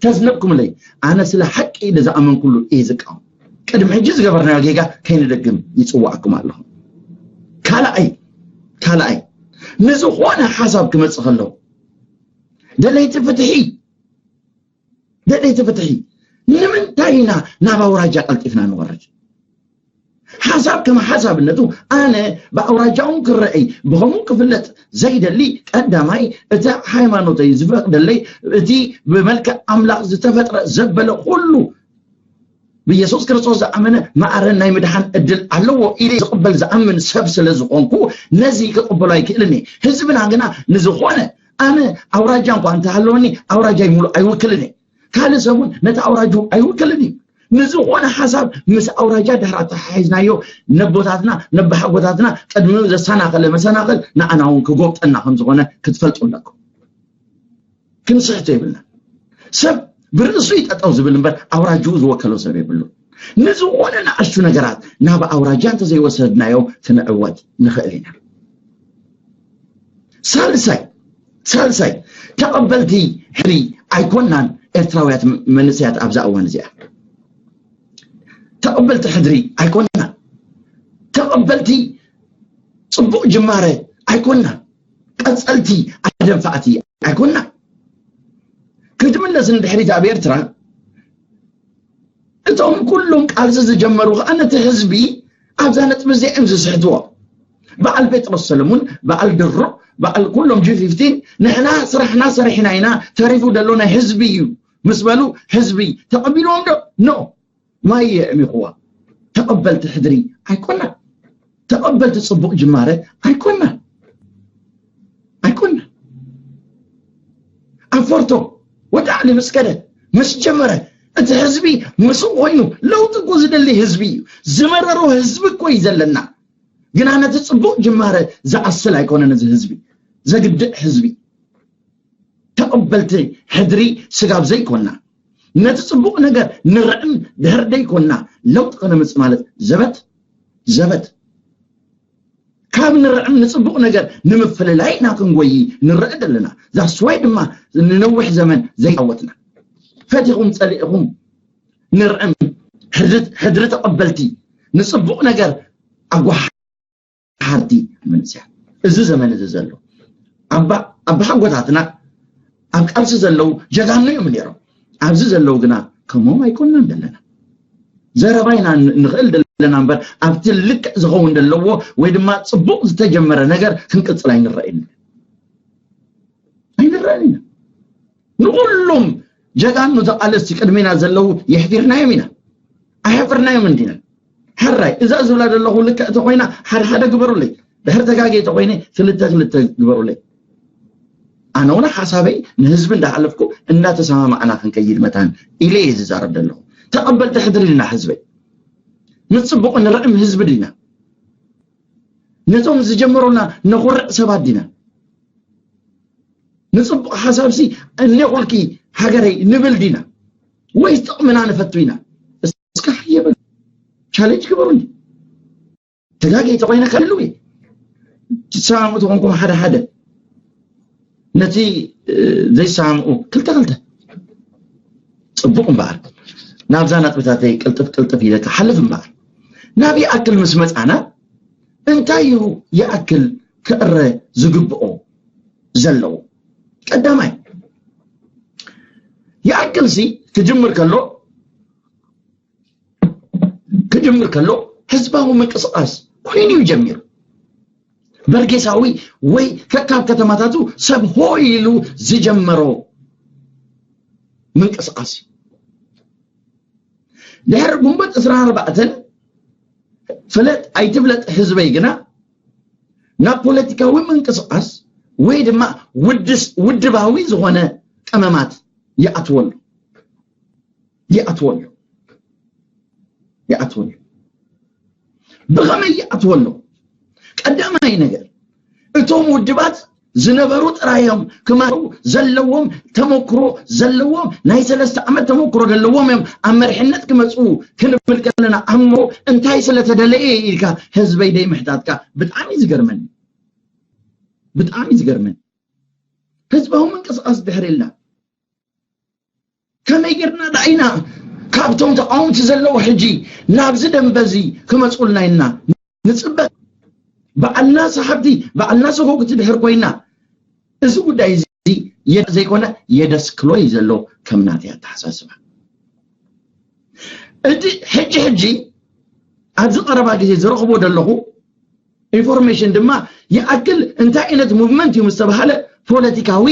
ተዝነብኩምለይ ኣነ ስለ ሓቂ ኢለ ዝኣመንኩሉ እየ ዝቃወም። ቅድሚ ሕጂ ዝገበርናዮ ጌጋ ከይንደግም ይፅዋዕኩም ኣለኹ። ካልኣይ ካልኣይ ንዝኾነ ሓሳብ ክመፅእ ከለዉ ደለይቲ ፍትሒ ደለይቲ ፍትሒ ንምንታይ ኢና ናብ ኣውራጃ ቀልጢፍና ንወርድ? ሓሳብ ከም ሓሳብነቱ ኣነ ብኣውራጃ እውን ክረአይ ብኸምኡ ክፍለጥ ዘይደሊ፣ ቀዳማይ እቲ ሃይማኖተይ ዝፈቅደለይ፣ እቲ ብመልክዕ ኣምላኽ ዝተፈጥረ ዘበለ ኩሉ ብኢየሱስ ክርስቶስ ዝኣመነ ማዕረ ናይ ምድሓን እድል ኣለዎ ኢለ ዝቕበል ዝኣምን ሰብ ስለ ዝኾንኩ፣ ነዚ ክቕበሎ ኣይክእልን እየ። ህዝብና ግና ንዝኾነ፣ ኣነ ኣውራጃ እንኳ እንተሃለወኒ ኣውራጃይ ሙሉእ ኣይውክልን እየ። ካልእ ሰብ እውን ነቲ ኣውራጅኡ ኣይውክልን እዩ። ንዝኾነ ሓሳብ ምስ ኣውራጃ ድሕር ኣተሓሒዝናዮ፣ ነቦታትና ነባሓጎታትና ቅድሚኡ ዘሰናኸለ መሰናኽል ንኣና እውን ክጎብጠና ከም ዝኾነ ክትፈልጡ ኣለኩም። ክንስሕቶ የብልና። ሰብ ብርእሱ ይጠጠው ዝብል እምበር ኣውራጅኡ ዝወከሎ ሰብ የብሉ። ንዝኾነ ንኣሽቱ ነገራት ናብ ኣውራጃ እንተዘይወሰድናዮ ክንዕወት ንኽእል ኢና። ሳልሳይ ሳልሳይ ተቐበልቲ ሕድሪ ኣይኮናን ኤርትራውያት መንእሰያት ኣብዛ እዋን እዚኣ። ተቐበልቲ ሕድሪ ኣይኮናን። ተቐበልቲ ጽቡቕ ጅማረ ኣይኮናን። ቀጸልቲ ኣደንፋዕቲ ኣይኮናን። ክትምለስ ንድሕሪት ኣብ ኤርትራ እቶም ኩሎም ቃልሲ ዝጀመሩ ከዓ ነቲ ህዝቢ ኣብዛ ነጥቢ እዚኣ እዮም ዝስሕትዎ። በዓል ጴጥሮስ ሰለሙን፣ በዓል ድሮ፣ በዓል ኩሎም ጂ ፊፍቲን ንሕና ስራሕና ሰሪሕና ኢና፣ ተሪፉ ዘሎ ናይ ህዝቢ እዩ ምስ በሉ ህዝቢ ተቐቢልዎም ዶ? ኖ። ማይ የዕሚኹዋ። ተቐበልቲ ሕድሪ ኣይኮና። ተቐበልቲ ጽቡቕ ጅማረ ኣይኮና። ኣይኮና። ኣፎርቶ ወዲ ዓሊ ምስ ከደ ምስ ጀመረ እቲ ህዝቢ ምስ ኮይኑ ለውጢ እኮ ዝደሊ ህዝቢ እዩ። ዝመረሮ ህዝቢ እኮ እዩ ዘለና። ግና ነቲ ጽቡቕ ጅማረ ዝኣስል ኣይኮነን። እዚ ህዝቢ ዘግድዕ ህዝቢ ተቐበልቲ ሕድሪ ስጋብ ዘይኮና ነቲ ጽቡቕ ነገር ንርዕም ድሕር ደይኮና ለውጢ ከነምጽእ ማለት ዘበት ዘበት ካብ ንርዕም ንጽቡቕ ነገር ንምፍልላይ ኢና ክንጎይ ንረአ ዘለና። ዛስዋይ ድማ ንነዊሕ ዘመን ዘይዓወትና ፈቲኹም ጸሊእኹም ንርዕም ሕድሪ ተቐበልቲ ንጽቡቕ ነገር ኣጓሓርቲ መንእሰያት እዚ ዘመን እዚ ዘሎ ኣባሓጎታትና ኣብ ቃልሲ ዘለዉ ጀጋኑ እዮም ነይሮም። ኣብዚ ዘለዉ ግና ከምኦም ኣይኮንናን ዘለና። ዘረባ ኢና ንኽእል ዘለና እምበር ኣብቲ ልክዕ ዝኸውን ዘለዎ ወይ ድማ ጽቡቕ ዝተጀመረ ነገር ክንቅጽል ኣይንረእን ኣይንረእን ኢና። ንኹሎም ጀጋኑ ተቓለስቲ ቅድሚና ዘለዉ የሕፊርናዮም ኢና። ኣሕፍርናዮም እንዲና። ሕራይ እዛ ዝብላ ዘለኹ ልክዕ ተኾይና ሓደ ሓደ ግበሩለይ። ድሕር ተጋጌ ተኾይነ ክልተ ክልተ ግበሩለይ። ኣነ እውን ሓሳበይ ንህዝቢ እንዳሓለፍኩ እንዳተሰማማዕና ክንከይድ መታን ኢለ እየ ዝዛረብ ዘለኹ። ተቐበልቲ ሕድሪ ዲና ህዝበይ? ንፅቡቕ ንርዕም ህዝቢ ዲና? ነቶም ዝጀመሩና ነኹርዕ ሰባት ዲና? ንፅቡቕ ሓሳብሲ እኔኹልኪ ሃገረይ ንብል ዲና? ወይስ ጥቕምና ንፈቱ ኢና? እስካ የበል ቻሌንጅ ግበሩኒ። ተጋጌ ተኾይነ ከልው ትሰማምኡ ተኾንኩም ሓደ ሓደ ነቲ ዘይሰማምኡ ክልተ ክልተ ፅቡቕ እምበኣር ናብዛ ነጥብታተይ ቅልጥፍ ቅልጥፍ ኢለ ክሓልፍ እምበኣር ናብ ይኣክል ምስ መፃና እንታይ እዩ ይኣክል ክእረ ዝግብኦ ዘለዎ ቀዳማይ ይኣክልሲ ክጅምር ከሎ ክጅምር ከሎ ህዝባዊ ምንቅስቃስ ኮይኑ እዩ ጀሚሩ። በርጌሳዊ ወይ ከካብ ከተማታቱ ሰብ ሆ ኢሉ ዝጀመሮ ምንቅስቃስ እዩ። ድሕሪ ግንቦት ዕስራን ኣርባዕተን ፍለጥ ኣይትፍለጥ ህዝበይ ግና ናብ ፖለቲካዊ ምንቅስቃስ ወይ ድማ ውድባዊ ዝኾነ ቀመማት ይኣትወሉ ይኣትወሉ ይኣትወሉ ብኸመይ ይኣትወሉ? ቀዳማይ ነገር እቶም ውድባት ዝነበሩ ጥራዮም ክመሩ ዘለዎም ተመክሮ ዘለዎም ናይ ሰለስተ ዓመት ተመክሮ ዘለዎም እዮም ኣብ መርሕነት ክመፁ ክንብል ከለና ኣሞ እንታይ ስለተደለየ ኢልካ ህዝበይ ደይ ምሕታትካ ብጣዕሚ ዝገርመኒ ብጣዕሚ ዝገርመኒ ህዝባዊ ምንቅስቃስ ድሕር ኢልና ከመይ ጌርና ደኣ ኢና ካብቶም ተቃወምቲ ዘለዉ ሕጂ ናብዚ ደንበ እዚ ክመፁልና ኢልና ንፅበ በዓልና ሰሓብቲ በዓልና ሰጎግቲ ድሕር ኮይና እዚ ጉዳይ እዚ ዘይኮነ የደስክሎ እዩ ዘሎ ከም ናተይ ኣተሓሳስባ እቲ ሕጂ ሕጂ ኣብዚ ቀረባ ግዜ ዝረኽቦ ዘለኹ ኢንፎርሜሽን ድማ ይኣክል እንታይ ዓይነት ሙቭመንት እዩ ምስተባሃለ ፖለቲካዊ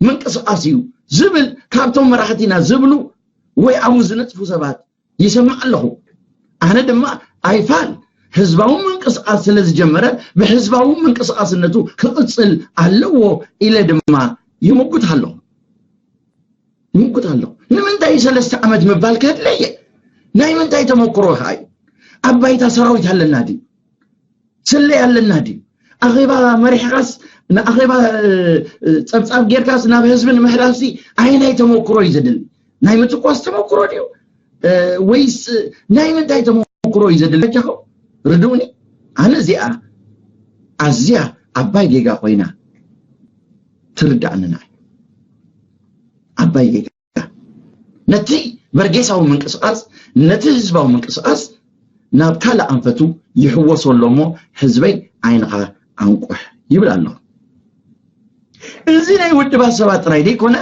ምንቅስቃስ እዩ ዝብል ካብቶም መራሕቲና ዝብሉ ወይ ኣብኡ ዝነጥፉ ሰባት ይሰማዕ ኣለኹ። ኣነ ድማ ኣይፋል ህዝባዊ ምንቅስቃስ ስለ ዝጀመረ ብህዝባዊ ምንቅስቃስነቱ ክቕፅል ኣለዎ ኢለ ድማ ይምጉት ኣለኹ። ይምጉት ኣለኹ። ንምንታይ ሰለስተ ዓመት ምባል ከድለየ? ናይ ምንታይ ተመክሮ ከኣ እዩ? ኣብ ባይታ ሰራዊት ኣለና ድዩ? ስለይ ኣለና ድዩ? ኣኼባ መሪሕኻስ ንኣኼባ ጸብጻብ ጌርካስ ናብ ህዝቢ ንምሕዳስሲ ኣይናይ ተመክሮ እዩ ዘድሊ? ናይ ምትኳስ ተመክሮ ድዩ? ወይስ ናይ ምንታይ ተመክሮ እዩ ዘድሊ? በጃኹም ርድኡኒ። ኣነ እዚኣ ኣዝያ ዓባይ ጌጋ ኮይና ትርዳእንና እዩ። ዓባይ ጌጋ ነቲ በርጌሳዊ ምንቅስቃስ ነቲ ህዝባዊ ምንቅስቃስ ናብ ካልእ ኣንፈቱ ይሕወሶ ኣሎ እሞ ህዝበይ ዓይንኻ ኣንቁሕ ይብል ኣሎ። እዚ ናይ ውድባት ሰባት ጥራይ ዘይኮነ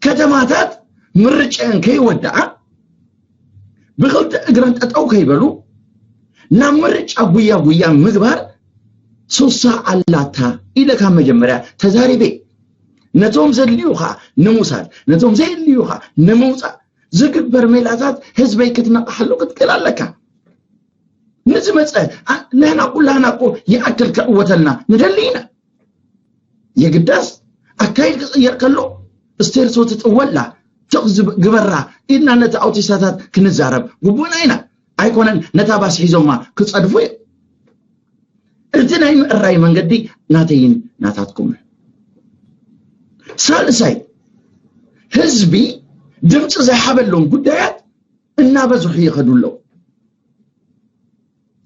ከተማታት ምርጫን ከይወድኣ ብክልተ እግረን ጠጠው ከይበሉ ናብ ምርጫ ጉያ ጉያ ምግባር ሱሳ ኣላታ ኢለ ካብ መጀመርያ ተዛሪበ። ነቶም ዘድልዩ ከዓ ንምውሳድ ነቶም ዘየድልዩ ከዓ ንምውፃእ ዝግበር ሜላታት ህዝበይ ክትነቕሓሉ ክትክእል ኣለካ። ንዝመፀ ንሕና ኩላህና እኮ ይኣክል ክዕወተልና ንደሊ ኢና። የግዳስ ኣካይድ ክቕየር ከሎ ስቴርሶ ትጥወላ ትቕ ግበራ ኢልና ነቲ ኣውቲስታታት ክንዛረብ ግቡእና ኢና። ኣይኮነን ነታ ባስ ሒዞማ ክፀድፉ እዮም። እቲ ናይ ምእራይ መንገዲ ናተይን ናታትኩምን። ሳልሳይ ህዝቢ ድምፂ ዘይሓበሎም ጉዳያት እናበዝሑ ይኸዱ ኣለዉ።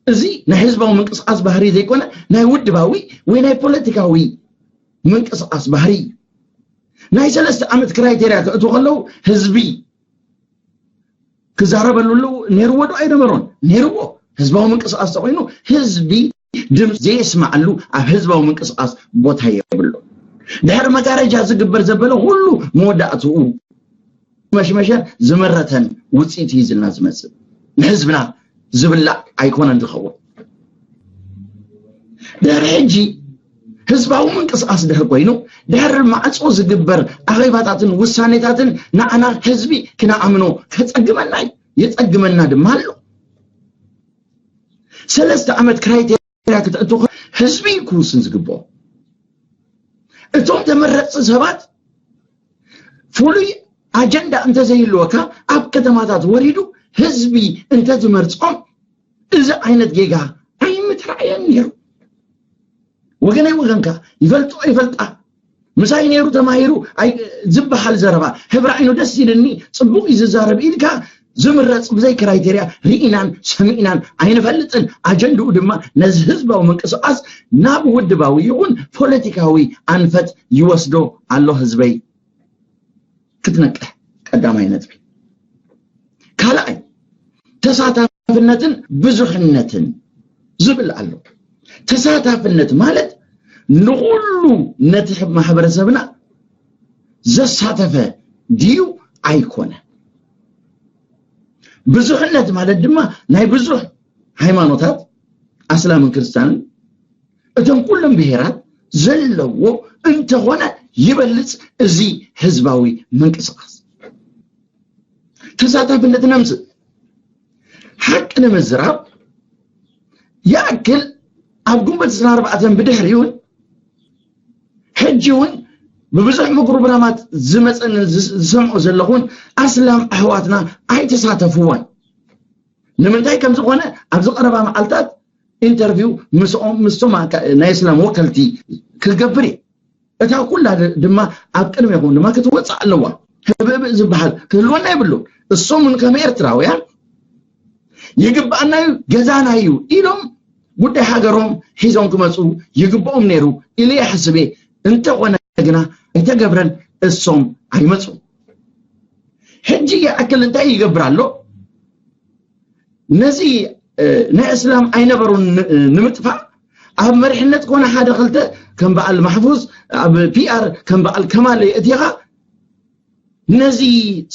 እዚ ናይ ህዝባዊ ምንቅስቃስ ባህሪ ዘይኮነ ናይ ውድባዊ ወይ ናይ ፖለቲካዊ ምንቅስቃስ ባህሪ እዩ። ናይ ሰለስተ ዓመት ክራይቴርያ ክእትዉ ከለዉ ህዝቢ ክዛረበሉ ኣለዉ ነይርዎ ዶ ኣይነበሮን? ነይርዎ። ህዝባዊ ምንቅስቃስ ተኮይኑ ህዝቢ ድምፂ ዘየስማዓሉ ኣብ ህዝባዊ ምንቅስቃስ ቦታ የብሉ። ድሕሪ መጋረጃ ዝግበር ዘበለ ኩሉ መወዳእትኡ መሽመሸን ዝመረተን ውፅኢት እዩ ዝልና ዝመፅእ ንህዝብና ዝብላዕ ኣይኮነን ዝኸውን። ድሕሪ ሕጂ ህዝባዊ ምንቅስቃስ ድሕሪ ኮይኑ ድሕሪ ማዕፆ ዝግበር ኣኼባታትን ውሳኔታትን ንዓና ህዝቢ ክነኣምኖ ከፀግመና እዩ። የፀግመና ድማ ኣሎ። ሰለስተ ዓመት ክራይቴርያ ክትእትኹ ህዝቢ ክውስን ዝግብኦ እቶም ተመረፅቲ ሰባት ፍሉይ ኣጀንዳ እንተዘይህልወካ ኣብ ከተማታት ወሪዱ ህዝቢ እንተዝመርፆም እዚ ዓይነት ጌጋ ኣይምትራእየን ነይሩ። ወገነይ ወገንካ ይፈልጦ ይፈልጣ ምሳይ ነይሩ ተማሂሩ ዝበሃል ዘረባ ህብረ ዓይኑ ደስ ኢልኒ ፅቡቅ እዩ ዝዛረብ ኢልካ ዝምረፅ ብዘይ ክራይቴርያ ርኢናን ሰሚዕናን ኣይንፈልጥን። ኣጀንድኡ ድማ ነዚ ህዝባዊ ምንቅስቃስ ናብ ውድባዊ ይኹን ፖለቲካዊ ኣንፈት ይወስዶ ኣሎ ህዝበይ ክትነቅሕ ቀዳማይ ነጥቢ። ካልኣይ ተሳታፍነትን ብዙሕነትን ዝብል ኣሎ። ተሳታፍነት ማለት ንኩሉ ነቲ ማሕበረሰብና ዘሳተፈ ድዩ ኣይኮነ። ብዙሕነት ማለት ድማ ናይ ብዙሕ ሃይማኖታት ኣስላምን ክርስትያንን እቶም ኩሎም ብሄራት ዘለዎ እንተኾነ ይበልፅ እዚ ህዝባዊ ምንቅስቃስ ተሳታፍነት ነምፅእ። ሓቂ ንምዝራብ ይኣክል ኣብ ግንቦት ዕስራን ኣርባዕተን ብድሕሪውን ሕጂ እውን ብብዙሕ ምጉርምራማት ዝመፀኒ ዝሰምዖ ዘለኹን ኣስላም ኣሕዋትና ኣይተሳተፍዎን። ንምንታይ ከም ዝኾነ ኣብዚ ቀረባ መዓልታት ኢንተርቪው ምስኦም ምስቶም ናይ እስላም ወከልቲ ክገብር እየ። እታ ኩላ ድማ ኣብ ቅድሜኹም ድማ ክትወፅእ ኣለዋ። ህብእብእ ዝበሃል ክህልወና የብሉ። እሶም እውን ከም ኤርትራውያን ይግባኣና እዩ ገዛና እዩ ኢሎም ጉዳይ ሃገሮም ሒዞም ክመፁ ይግብኦም ነይሩ ኢለ ይሓስብ እየ። እንተኾነ ግና ኣይተገብረን። እሶም ኣይመፁ። ሕጂ ይኣክል እንታይ ይገብር ኣሎ? ነዚ ናይ እስላም ኣይነበሩን ንምጥፋእ ኣብ መሪሕነት ኮነ ሓደ ክልተ ከም በዓል ማሕፉዝ ኣብ ፒኣር ከም በዓል ከማል የእቲኻ ነዚ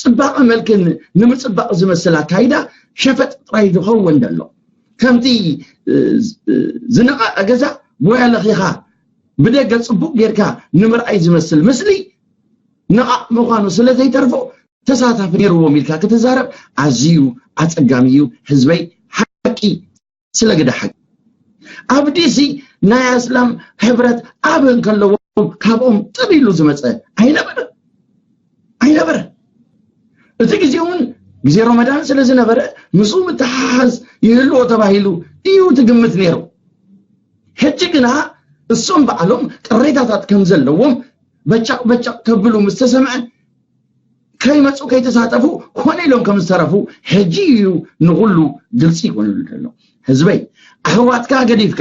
ፅባቐ መልክን ንምፅባቕ ዝመስል ኣካይዳ ሸፈጥ ጥራይ ዝኸውን ዘሎ ከምቲ ዝነቐቐ ገዛ ቦያ ለኺኻ ብደገ ጽቡቕ ጌርካ ንምርኣይ ዝመስል ምስሊ ነቓቕ ምዃኑ ስለ ዘይተርፎ ተሳታፊ ነይርዎም ኢልካ ክትዛረብ ኣዝዩ ኣጸጋሚ እዩ። ህዝበይ ሓቂ ስለ ግዳ ሓቂ ኣብ ዲሲ ናይ ኣስላም ሕብረት ኣብ እንከለዎም ካብኦም ጥብ ኢሉ ዝመፀ ኣይነበረ ኣይነበረ። እቲ ግዜ እውን ግዜ ረመዳን ስለ ዝነበረ ምስኡ ምትሓሓዝ ይህልዎ ተባሂሉ እዩ ትግምት ነይሩ። ሕጂ ግና እሶም በዓሎም ቅሬታታት ከም ዘለዎም በጫቕ በጫቕ ከብሉ ምስ ተሰምዐ ከይመፁ ከይተሳተፉ ኮነ ኢሎም ከም ዝተረፉ ሕጂ እዩ ንኹሉ ግልፂ ይኮነሉ ዘሎ። ህዝበይ ኣሕዋትካ ገዲፍካ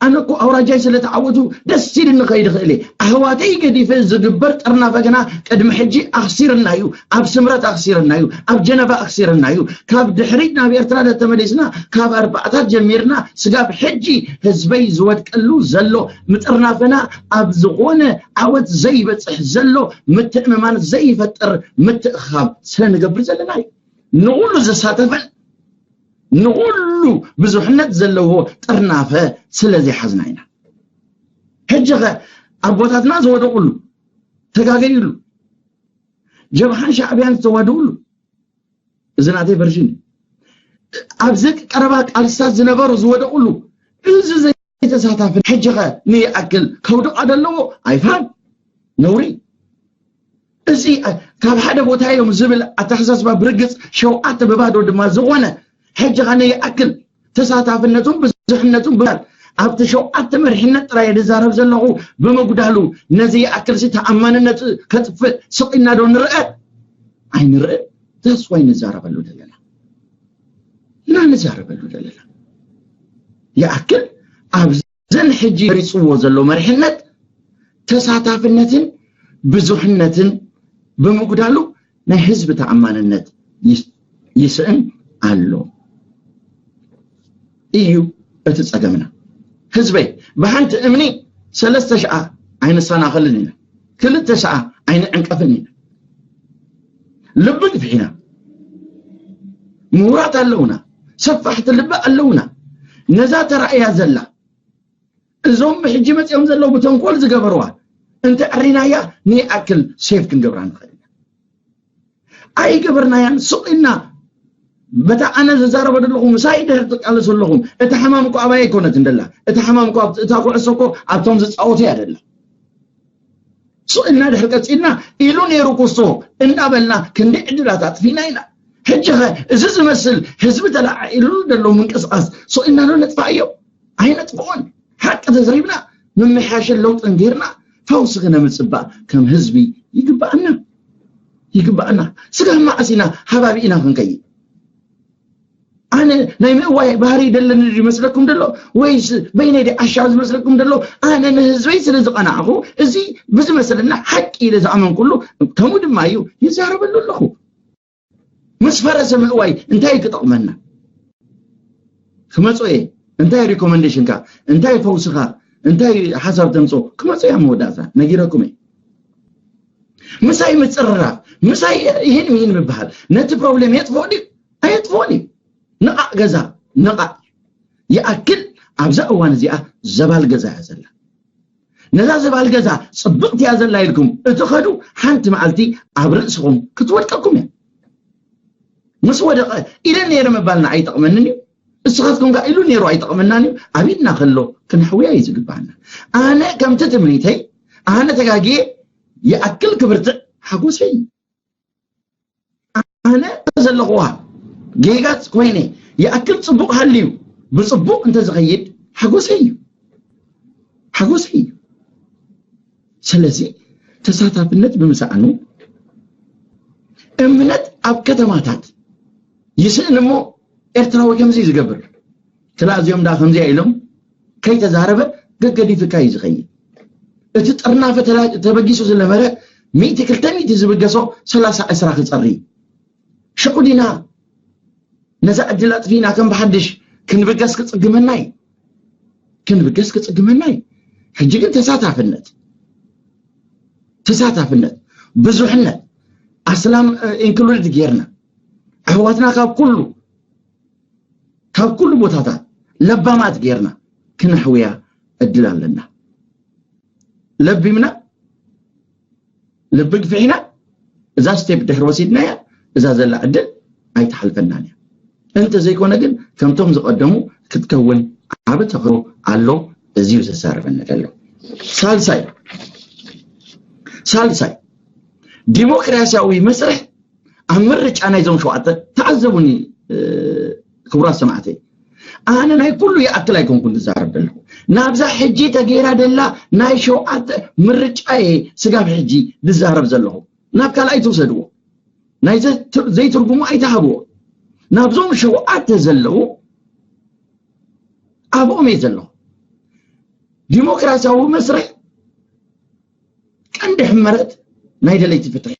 ኣነ እኮ ኣውራጃይ ስለ ተዓወቱ ደስ ኢልኒ ከይድ ኽእል ኣሕዋተይ ገዲፈ ዝግበር ጥርናፈ ግና ቅድሚ ሕጂ ኣኽሲርና እዩ። ኣብ ስምረት ኣኽሲርና እዩ። ኣብ ጀነቫ ኣኽሲርና እዩ። ካብ ድሕሪት ናብ ኤርትራ ተመሊስና ካብ ኣርባዕታት ጀሚርና ስጋብ ሕጂ ህዝበይ ዝወድቀሉ ዘሎ ምጥርናፈና ኣብ ዝኾነ ዓወት ዘይበፅሕ ዘሎ ምትእምማን ዘይፈጥር ምትእኻብ ስለ ንገብር ዘለና እዩ። ንኹሉ ዘሳተፈን ንኹሉ ብዙሕነት ዘለዎ ጥርናፈ ስለ ዘይሓዝና ኢና። ሕጂ ኸ ኣቦታትና ዝወደቑሉ ተጋገዩሉ ጀብሃን ሻዕብያን ዝተዋድኡሉ እዚ ናተይ ቨርዥን እዩ። ኣብዚ ቀረባ ቃልስታት ዝነበሩ ዝወደቑሉ እዚ ዘይተሳታፊ ሕጂ ኸ ንይኣክል ከውድቓ ደለዎ ኣይፋል ነውሪ እዚ ካብ ሓደ ቦታ እዮም ዝብል ኣተሓሳስባ ብርግፅ ሸውዓተ ብባዶ ድማ ዝኾነ ሕጂ ኸ ንይኣክል ተሳታፍነቱን ብዙሕነቱን ብላል ኣብቲ ሸውዓተ መሪሕነት ጥራይ ዝዛረብ ዘለኹ ብምጉዳሉ ነዚ ይኣክል ሲ ተኣማንነት ከጥፍእ ስቕ ኢልና ዶ ንርአ ኣይንርእ። ዛስዋይ ንዛረበሉ ዘለና እና ንዛረበሉ ዘለና ይኣክል ኣብዘን ሕጂ መሪፅዎ ዘሎ መሪሕነት ተሳታፍነትን ብዙሕነትን ብምጉዳሉ ናይ ህዝቢ ተኣማንነት ይስእን ኣሎ እዩ እቲ ጸገምና። ህዝበይ ብሓንቲ እምኒ ሰለስተ ሸዓ ኣይንሰናኸልን ኢና፣ ክልተ ሸዓ ኣይንዕንቀፍን ኢና። ልቢ ግፍሕ ኢና፣ ምሁራት ኣለውና፣ ሰፋሕቲ ልቢ ኣለውና። ነዛ ተራእያ ዘላ እዞም ብሕጂ መፂኦም ዘለዉ ብተንኮል ዝገበርዋ እንተ ዕሪናያ ንይኣክል ሴፍ ክንገብራ ንኽእል ኢና። ኣይገበርናያን ስቕ ኢልና በታ ኣነ ዝዛረበ ዘለኹ ምሳይ ድሕር ትቃለሱ ኣለኹም። እታ ሕማም እኮ ኣባይ ኣይኮነት እንደላ እታ ሕማም እኮ ኣብቲ- እታ ኩዕሶ እኮ ኣብቶም ዝፃወቱ እያ ደላ። ስቕ ኢልና ድሕር ቀፂልና ኢሉ ነይሩ ኩስቶ እንዳበልና ክንዲ ዕድላት ኣጥፊና ኢና። ሕጂ ኸ እዚ ዝመስል ህዝቢ ተለዓዒሉ ዘሎ ምንቅስቃስ ስቕ ኢልና ዶ ነጥፋእዮ? ኣይነጥፍኦን። ሓቂ ተዘሪብና ምምሕያሽን ለውጥን ጌርና ፈውሲ ክነምፅእ እባ ከም ህዝቢ ይግባኣና ይግባኣና። ስጋብ መዓስ ኢና ሃባቢ ኢና ክንከይድ? ኣነ ናይ ምእዋይ ባህሪ ደለኒ ድዩ ይመስለኩም ደሎ ወይስ በይነይ ዲ ዓሻ ዝመስለኩም ደሎ? ኣነ ንህዝበይ ስለ ዝቐናዕኹ እዚ ብዝመሰለና ሓቂ ኢለ ዝኣመንኩሉ ከምኡ ድማ እዩ ይዛረበሉ ኣለኹ። ምስ ፈረሰ ምእዋይ እንታይ ክጠቕመና? ክመጾ እየ። እንታይ ሪኮመንዴሽንካ? እንታይ ፈውስኻ? እንታይ ሓሳብ ተምጾ? ክመጾ እያ መወዳእታ ነጊረኩም እየ። ምሳይ ምጽርራፍ ምሳይ ይህን ይህን ምበሃል ነቲ ፕሮብሌም የጥፍኦ ድዩ? ኣየጥፍኦን እዩ። ንቓዕ ገዛ ንቓዕ ይኣክል። ኣብዛ እዋን እዚኣ ዘባል ገዛ እያ ዘላ። ነዛ ዘባል ገዛ ጽብቕቲ እያ ዘላ ኢልኩም እትኸዱ ሓንቲ መዓልቲ ኣብ ርእስኹም ክትወድቀኩም እያ። ምስ ወደቐ ኢለ ነይረ ምባልና ኣይጠቕመንን እዩ። እስኻትኩም ከኣ ኢሉ ነይሩ ኣይጠቕመናን እዩ። ኣብ ኢድና ከሎ ክነሕውያ እዩ ዝግባኣና። ኣነ ከምቲ ትምኒተይ ኣነ ተጋግየ ይኣክል ክብርትዕ ሓጎሰይ እዩ። ኣነ ዘለኹዋ ጌጋት ኮይነ ይኣክል ጽቡቕ ሃልዩ ብጽቡቕ እንተዝኸይድ ሓጎሰይ እዩ ሓጎሰይ እዩ። ስለዚ ተሳታፍነት ብምስኣኑ እምነት ኣብ ከተማታት ይስእን እሞ ኤርትራዊ ከምዚ ዝገብር ክላ እዚኦም ዳ ከምዚኣ ኢሎም ከይተዛረበ ገገዲፍካ እዩ ዝኸይድ። እቲ ጥርናፈ ተበጊሱ ዝነበረ ሚእቲ ክልተ ሚእቲ ዝብገሶ ሰላሳ ዕስራ ክፀሪ ሽዑ ዲና ነዛ ዕድል ኣጥፊና ከም ብሓድሽ ክንብገስ ክፅግመና እዩ። ክንብገስ ክፅግመና እዩ። ሕጂ ግን ተሳታፍነት ተሳታፍነት ብዙሕነት ኣስላም ኢንክሉድድ ጌርና ኣሕዋትና ካብ ኩሉ ካብ ኩሉ ቦታታት ለባማት ጌርና ክነሕውያ እድል ኣለና። ለቢምና፣ ልቢ ግፍሒና፣ እዛ ስቴፕ ድሕሪ ወሲድናያ፣ እዛ ዘላ ዕድል ኣይትሓልፈናን እያ። እንተዘይኮነ ግን ከምቶም ዝቐደሙ ክትከውን ዓቢ ተኽሮ ኣሎ። እዚ እዩ ዘሳርፈና ዘሎ። ሳልሳይ ሳልሳይ ዲሞክራሲያዊ መስርሕ ኣብ ምርጫ ናይዞም ሸውዓተ፣ ተዓዘቡኒ ክቡራት ሰማዕተይ፣ ኣነ ናይ ኩሉ ይኣክል ኣይኮንኩን ዝዛረብ ዘለኹ። ናብዛ ሕጂ ተገይራ ደላ ናይ ሸውዓተ ምርጫ እየ ስጋብ ሕጂ ዝዛረብ ዘለኹ። ናብ ካልኣይ ትውሰድዎ፣ ናይ ዘይትርጉሙ ኣይትሃብዎ። ናብዞም ሸውዓተ ዘለዉ ኣብኦም እየ ዘለኹ። ዲሞክራሲያዊ መስርሕ ቀንዲ ሕመረት ናይ ደለይቲ ፍትሒ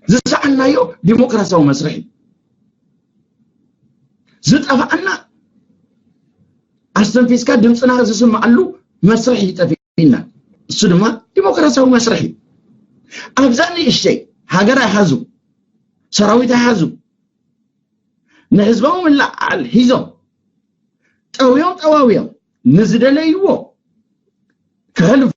ዝሰኣናዮ ዲሞክራሲያዊ መስርሕ እዩ። ዝጠፋኣና ኣስተንፊስካ ድምፅና ዝስማዓሉ መስርሕ ይጠፊእና። እሱ ድማ ዲሞክራሲያዊ መስርሕ እዩ። ኣብዛ ንእሽተይ ሃገር ኣይሓዙ፣ ሰራዊት ኣይሓዙ፣ ንህዝባዊ ምልዕዓል ሒዞም ጠውዮም ጠዋውዮም ንዝደለይዎ ከሕልፉ፣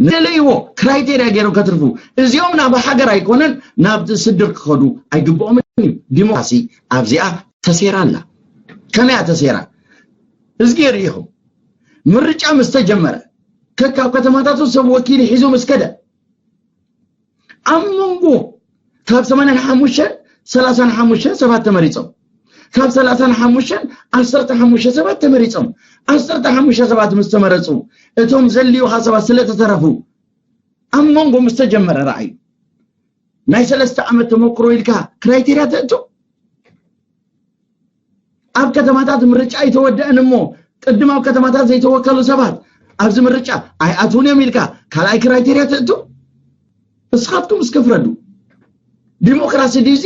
ንደለይዎ ክራይቴርያ ገይሮም ከትርፉ፣ እዚኦም ናብ ሃገር ኣይኮነን ናብቲ ስድር ክኸዱ ኣይግብኦምን እዩ። ዲሞክራሲ ኣብዚኣ ተሴራ ኣላ። ከመያ ተሴራ? እዝጊ ርኢኹም፣ ምርጫ ምስ ተጀመረ፣ ከካብ ከተማታቱ ሰብ ወኪል ሒዙ ምስ ከደ፣ ኣብ መንጎ ካብ ሰማንያን ሓሙሽተን ሰላሳን ሓሙሽተን ሰባት ተመሪጾም፣ ካብ ሰላሳን ሓሙሽተን ዓሰርተ ሓሙሽተ ሰባት ተመሪጾም። ዓሰርተ ሓሙሽተ ሰባት ምስ ተመረጹ፣ እቶም ዘልዩኻ ሰባት ስለ ተተረፉ፣ ኣብ መንጎ ምስ ተጀመረ ረኣዩ። ናይ ሰለስተ ዓመት ተመክሮ ኢልካ ክራይቴርያ ተእቱ። ኣብ ከተማታት ምርጫ ኣይተወደአን እሞ፣ ቅድም ኣብ ከተማታት ዘይተወከሉ ሰባት ኣብዚ ምርጫ ኣይኣትውን እዮም ኢልካ ካልኣይ ክራይቴርያ ተእቱ። እስኻትኩም እስከ ፍረዱ። ዲሞክራሲ ድዩ እዚ?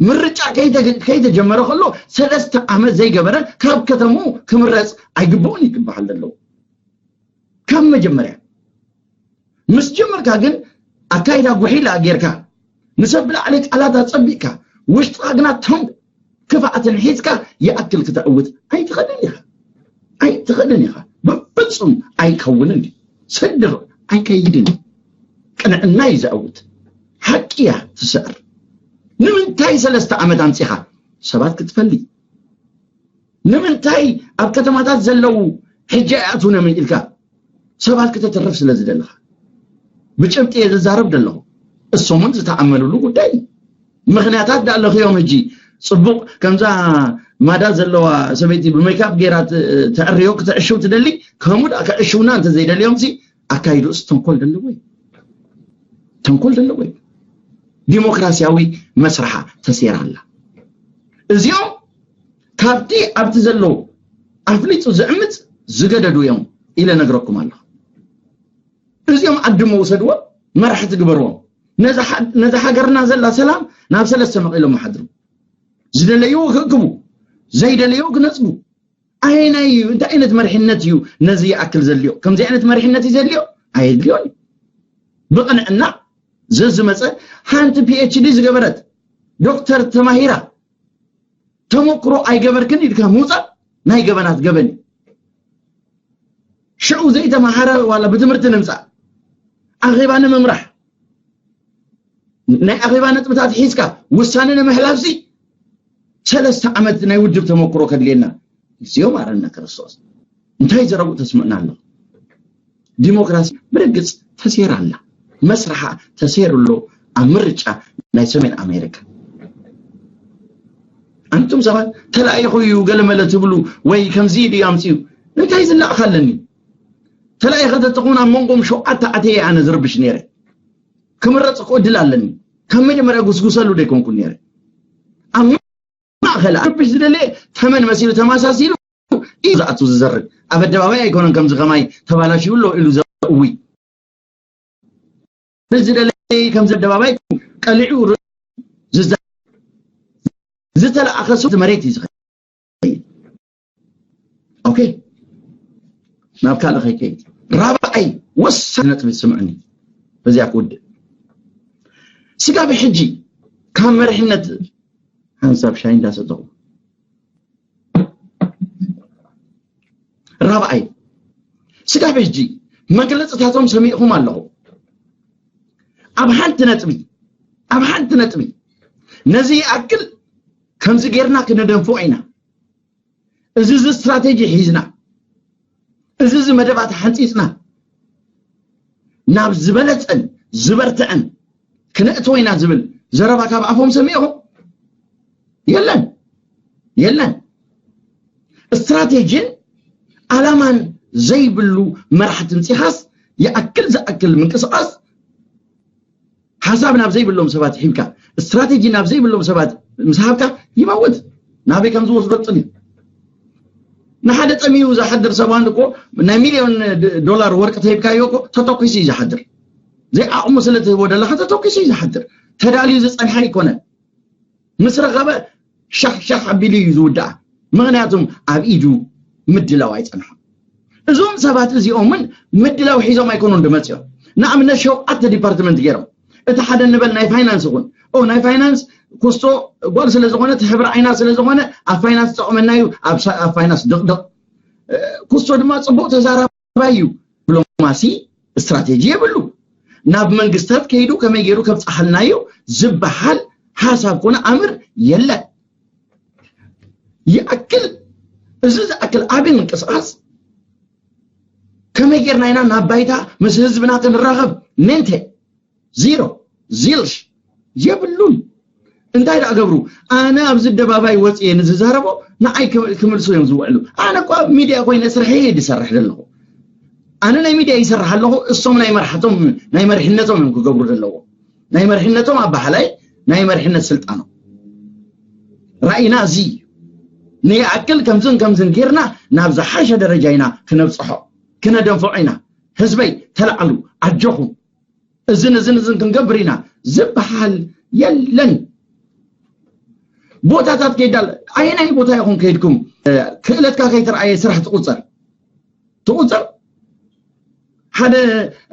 ምርጫ ከይተ-፣ ከይተጀመረ ከሎ ሰለስተ ዓመት ዘይገበረ ካብ ከተሙ ክምረጽ ኣይግብኡን ይግብሃል ዘለዉ። ካብ መጀመርያ ምስ ጀመርካ ግን ኣካይዳ ጉሒላ ጌርካ፣ ንሰብ ብላዕሊ ቃላት ኣጸቢቕካ፣ ውሽጥኻ ግና ተንኮል ክፍኣትን ሒዝካ ይኣክል ክተዕውት ኣይትኽእልን ኢኻ። ኣይትኽእልን ኢኻ። ብፍጹም ኣይከውንን እዩ። ስድር ኣይከይድን እዩ። ቅንዕና እዩ ዘዕውት። ሓቂ እያ ትስዕር። ንምንታይ ሰለስተ ዓመት ኣምጺኻ ሰባት ክትፈሊ? ንምንታይ ኣብ ከተማታት ዘለዉ ሕጂ ኣይኣትውነምን ኢልካ ሰባት ክተትርፍ ስለ ዝደለኻ? ብጭብጢ እየ ዝዛረብ ዘለኹ። እሶምን ዝተኣመኑሉ ጉዳይ እዩ። ምኽንያታት ዳኣ ለኽዮም ሕጂ ጽቡቕ ከምዛ ማዳ ዘለዋ ሰበይቲ ብሜካፕ ገይራ ት-፣ ተዕርዮ ክትዕሽው ትደሊ፣ ከምኡ ዳኣ ክዕሽውና እንተ ዘይደልዮም ሲ ኣካይዱስ ተንኮል ደለዎ እዩ። ተንኮል ደለዎ እዩ። ዲሞክራሲያዊ መስርሓ ተሴራ ኣላ። እዚኦም ካብቲ ኣብቲ ዘሎ ኣፍሊጡ ዝዕምጽ ዝገደዱ እዮም ኢለ ነግረኩም ኣለኹ። እዚኦም ዓድሞ ውሰድዎም፣ መራሕቲ ግበርዎም። ነዛ ሓ-፣ ነዛ ሃገርና ዘላ ሰላም ናብ ሰለስተ መቒሎም ይሓድሩ። ዝደለይዎ ክእክቡ፣ ዘይደለይዎ ክነጽጉ። ኣየናይ እዩ? እንታይ ዓይነት መሪሕነት እዩ ነዚ ይኣክል ዘድልዮ? ከምዚ ዓይነት መሪሕነት እዩ ዘድልዮ? ኣየድልዮን እዩ። ብቕንዕና ዘዝመጸ ሓንቲ ፒኤችዲ ዝገበረት ዶክተር ተማሂራ ተመክሮ ኣይገበርክን ኢልካ ምውጻእ ናይ ገበናት ገበን እዩ። ሽዑ ዘይተማሃረ ዋላ ብትምህርቲ ንምጻእ፣ ኣኼባ ንምምራሕ፣ ናይ ኣኼባ ነጥብታት ሒዝካ ውሳነ ንምሕላፍሲ ሰለስተ ዓመት ናይ ውድብ ተመክሮ ከድልየና። እግዚኣብሔር ኣረና ክርስቶስ። እንታይ ዘረብኡ ተስምዕና ኣሎ? ዲሞክራሲ ብርግጽ ተሴራ ኣላ። መስርሓ ተሴሩ ኣሎ ኣብ ምርጫ ናይ ሰሜን ኣሜሪካ። ኣንቱም ሰባት ተላኢኹ እዩ ገለመለ ትብሉ ወይ ከምዚ ኢሉ ኣምጺኡ። እንታይ ዝላእኻ ኣለኒ? ተላኢኸ ተትኾን ኣብ መንጎም ሸውዓተ ኣትየ ኣነ ዝርብሽ ነይረ። ክምረጽ እኮ ዕድል ኣለኒ። ካብ መጀመርያ ጉስጉሰሉ ደይኮንኩን ነይረ። ኣብ ማእኸል ክርብሽ ዝደለየ ተመን መሲሉ ተማሳሲሉ እዩ ዝኣቱ ዝዘርግ። ኣብ ኣደባባይ ኣይኮነን ከምዚ ከማይ ተባላሽዩ ኣሎ ኢሉ ዘእዊ። ዝደለየ ከምዚ ኣደባባይ ቀሊዑ ር-፣ ዝዘ-፣ ዝተለኣኸ ሰብ መሬት እዩ ዝኸይድ። ኦኬ፣ ናብ ካልእ ከይከይድ፣ ራብዓይ ወሳኒ ነጥቢ ስምዕኒ፣ በዚኣ ክውድእ። ስጋብ ሕጂ ካብ መሪሕነት ሓንሳብ ሻሂ እንዳሰተኹ ራብኣይ፣ ስጋብ ሕጂ መግለፅታቶም ሰሚዕኹም ኣለኹ። ኣብ ሓንቲ ነጥቢ ኣብ ሓንቲ ነጥቢ ነዚ ይኣክል ከምዚ ጌርና ክንደንፎ ኢና። እዚ እዚ ስትራቴጂ ሒዝና፣ እዚ እዚ መደባት ሓንፂፅና ናብ ዝበለፀን ዝበርትዐን ክነእትዎ ኢና ዝብል ዘረባ ካብ ኣፎም ሰሚዕኹም? የለን፣ የለን። ስትራቴጂን ዓላማን ዘይብሉ መራሕቲ ምፂኻስ ይኣክል ዝኣክል ምንቅስቃስ ሓሳብ ናብ ዘይብሎም ሰባት ሂብካ፣ ስትራቴጂ ናብ ዘይብሎም ሰባት ምስ ሃብካ ይመውት። ናበይ ከም ዝወስዶ ጥልዩ። ንሓደ ጠሚዩ ዝሓድር ሰብኣን እኮ ናይ ሚልዮን ዶላር ወርቂ ተሂብካዮ እኮ ተተኩሱ እዩ ዝሓድር። ዘይዓቕሙ ስለ ትህቦ ዘለኻ ተተኩሱ እዩ ዝሓድር። ተዳልዩ ዝጸንሐ ኣይኮነን። ምስ ረኸበ ሻሕ ሻሕ ኣቢሉ እዩ ዝውድኣ። ምኽንያቱም ኣብ ኢዱ ምድላው ኣይጸንሖም። እዞም ሰባት እዚኦምን ምድላው ሒዞም ኣይኮኑን ድመጽኦም። ንኣብነት ሸውዓተ ዲፓርትመንት ገይሮም፣ እቲ ሓደ ንበል ናይ ፋይናንስ ይኹን፣ ኦ ናይ ፋይናንስ ኩስቶ ጓል ስለ ዝኾነት፣ ሕብሪ ዓይና ስለ ዝኾነ ኣብ ፋይናንስ ጠቕመና እዩ፣ ኣብ ሳ- ኣብ ፋይናንስ ድቕድቕ። እ፣ ኩስቶ ድማ ጽቡቕ ተዛራባይ እዩ። ዲፕሎማሲ ስትራቴጂ የብሉ። ናብ መንግስታት ከይዱ ከመይ ገይሩ ከብጽሓልና እዩ ዝበሃል ሓሳብ ኮነ ኣምር የለን። ይኣክል፣ እዚ ዝኣክል ዓቢ ምንቅስቃስ ከመይ ጌርና ኢና ናብ ባይታ ምስ ህዝብና ክንራኸብ? ሜንቴ ዚሮ፣ ዚልሽ የብሉን። እንታይ ደኣ ገብሩ? ኣነ ኣብዚ ኣደባባይ ወፅየ ንዝዛረቦ ንዓይ ክም- ክምልሱ እዮም ዝውዕሉ። ኣነ እኳ ኣብ ሚድያ ኮይነ ስርሐይ እየ ዝሰርሕ ዘለኹ። ኣነ ናይ ሚድያ ይሰርሕ ኣለኹ፣ እሶም ናይ መርሓቶም ናይ መርሕነቶም እዮም ክገብሩ ዘለዎ። ናይ መርሕነቶም ኣባሓላይ ናይ መርሕነት ስልጣኖም። ራእይና እዚ እዩ። ንይኣክል ከምዝን ከምዝን ጌርና ናብ ዝሓሸ ደረጃ ኢና ክነብፅሖ፣ ክነደንፍዖ ኢና። ህዝበይ ተላዕሉ፣ ኣጆኹም፣ እዝን እዝን እዝን ክንገብር ኢና ዝበሃል የለን። ቦታታት ከይዳል ኣየናይ ቦታ ኢኹም ከይድኩም? እ፣ ክእለትካ ከይተርኣየ ስራሕ ትቁፀር ትቁፀር። ሓደ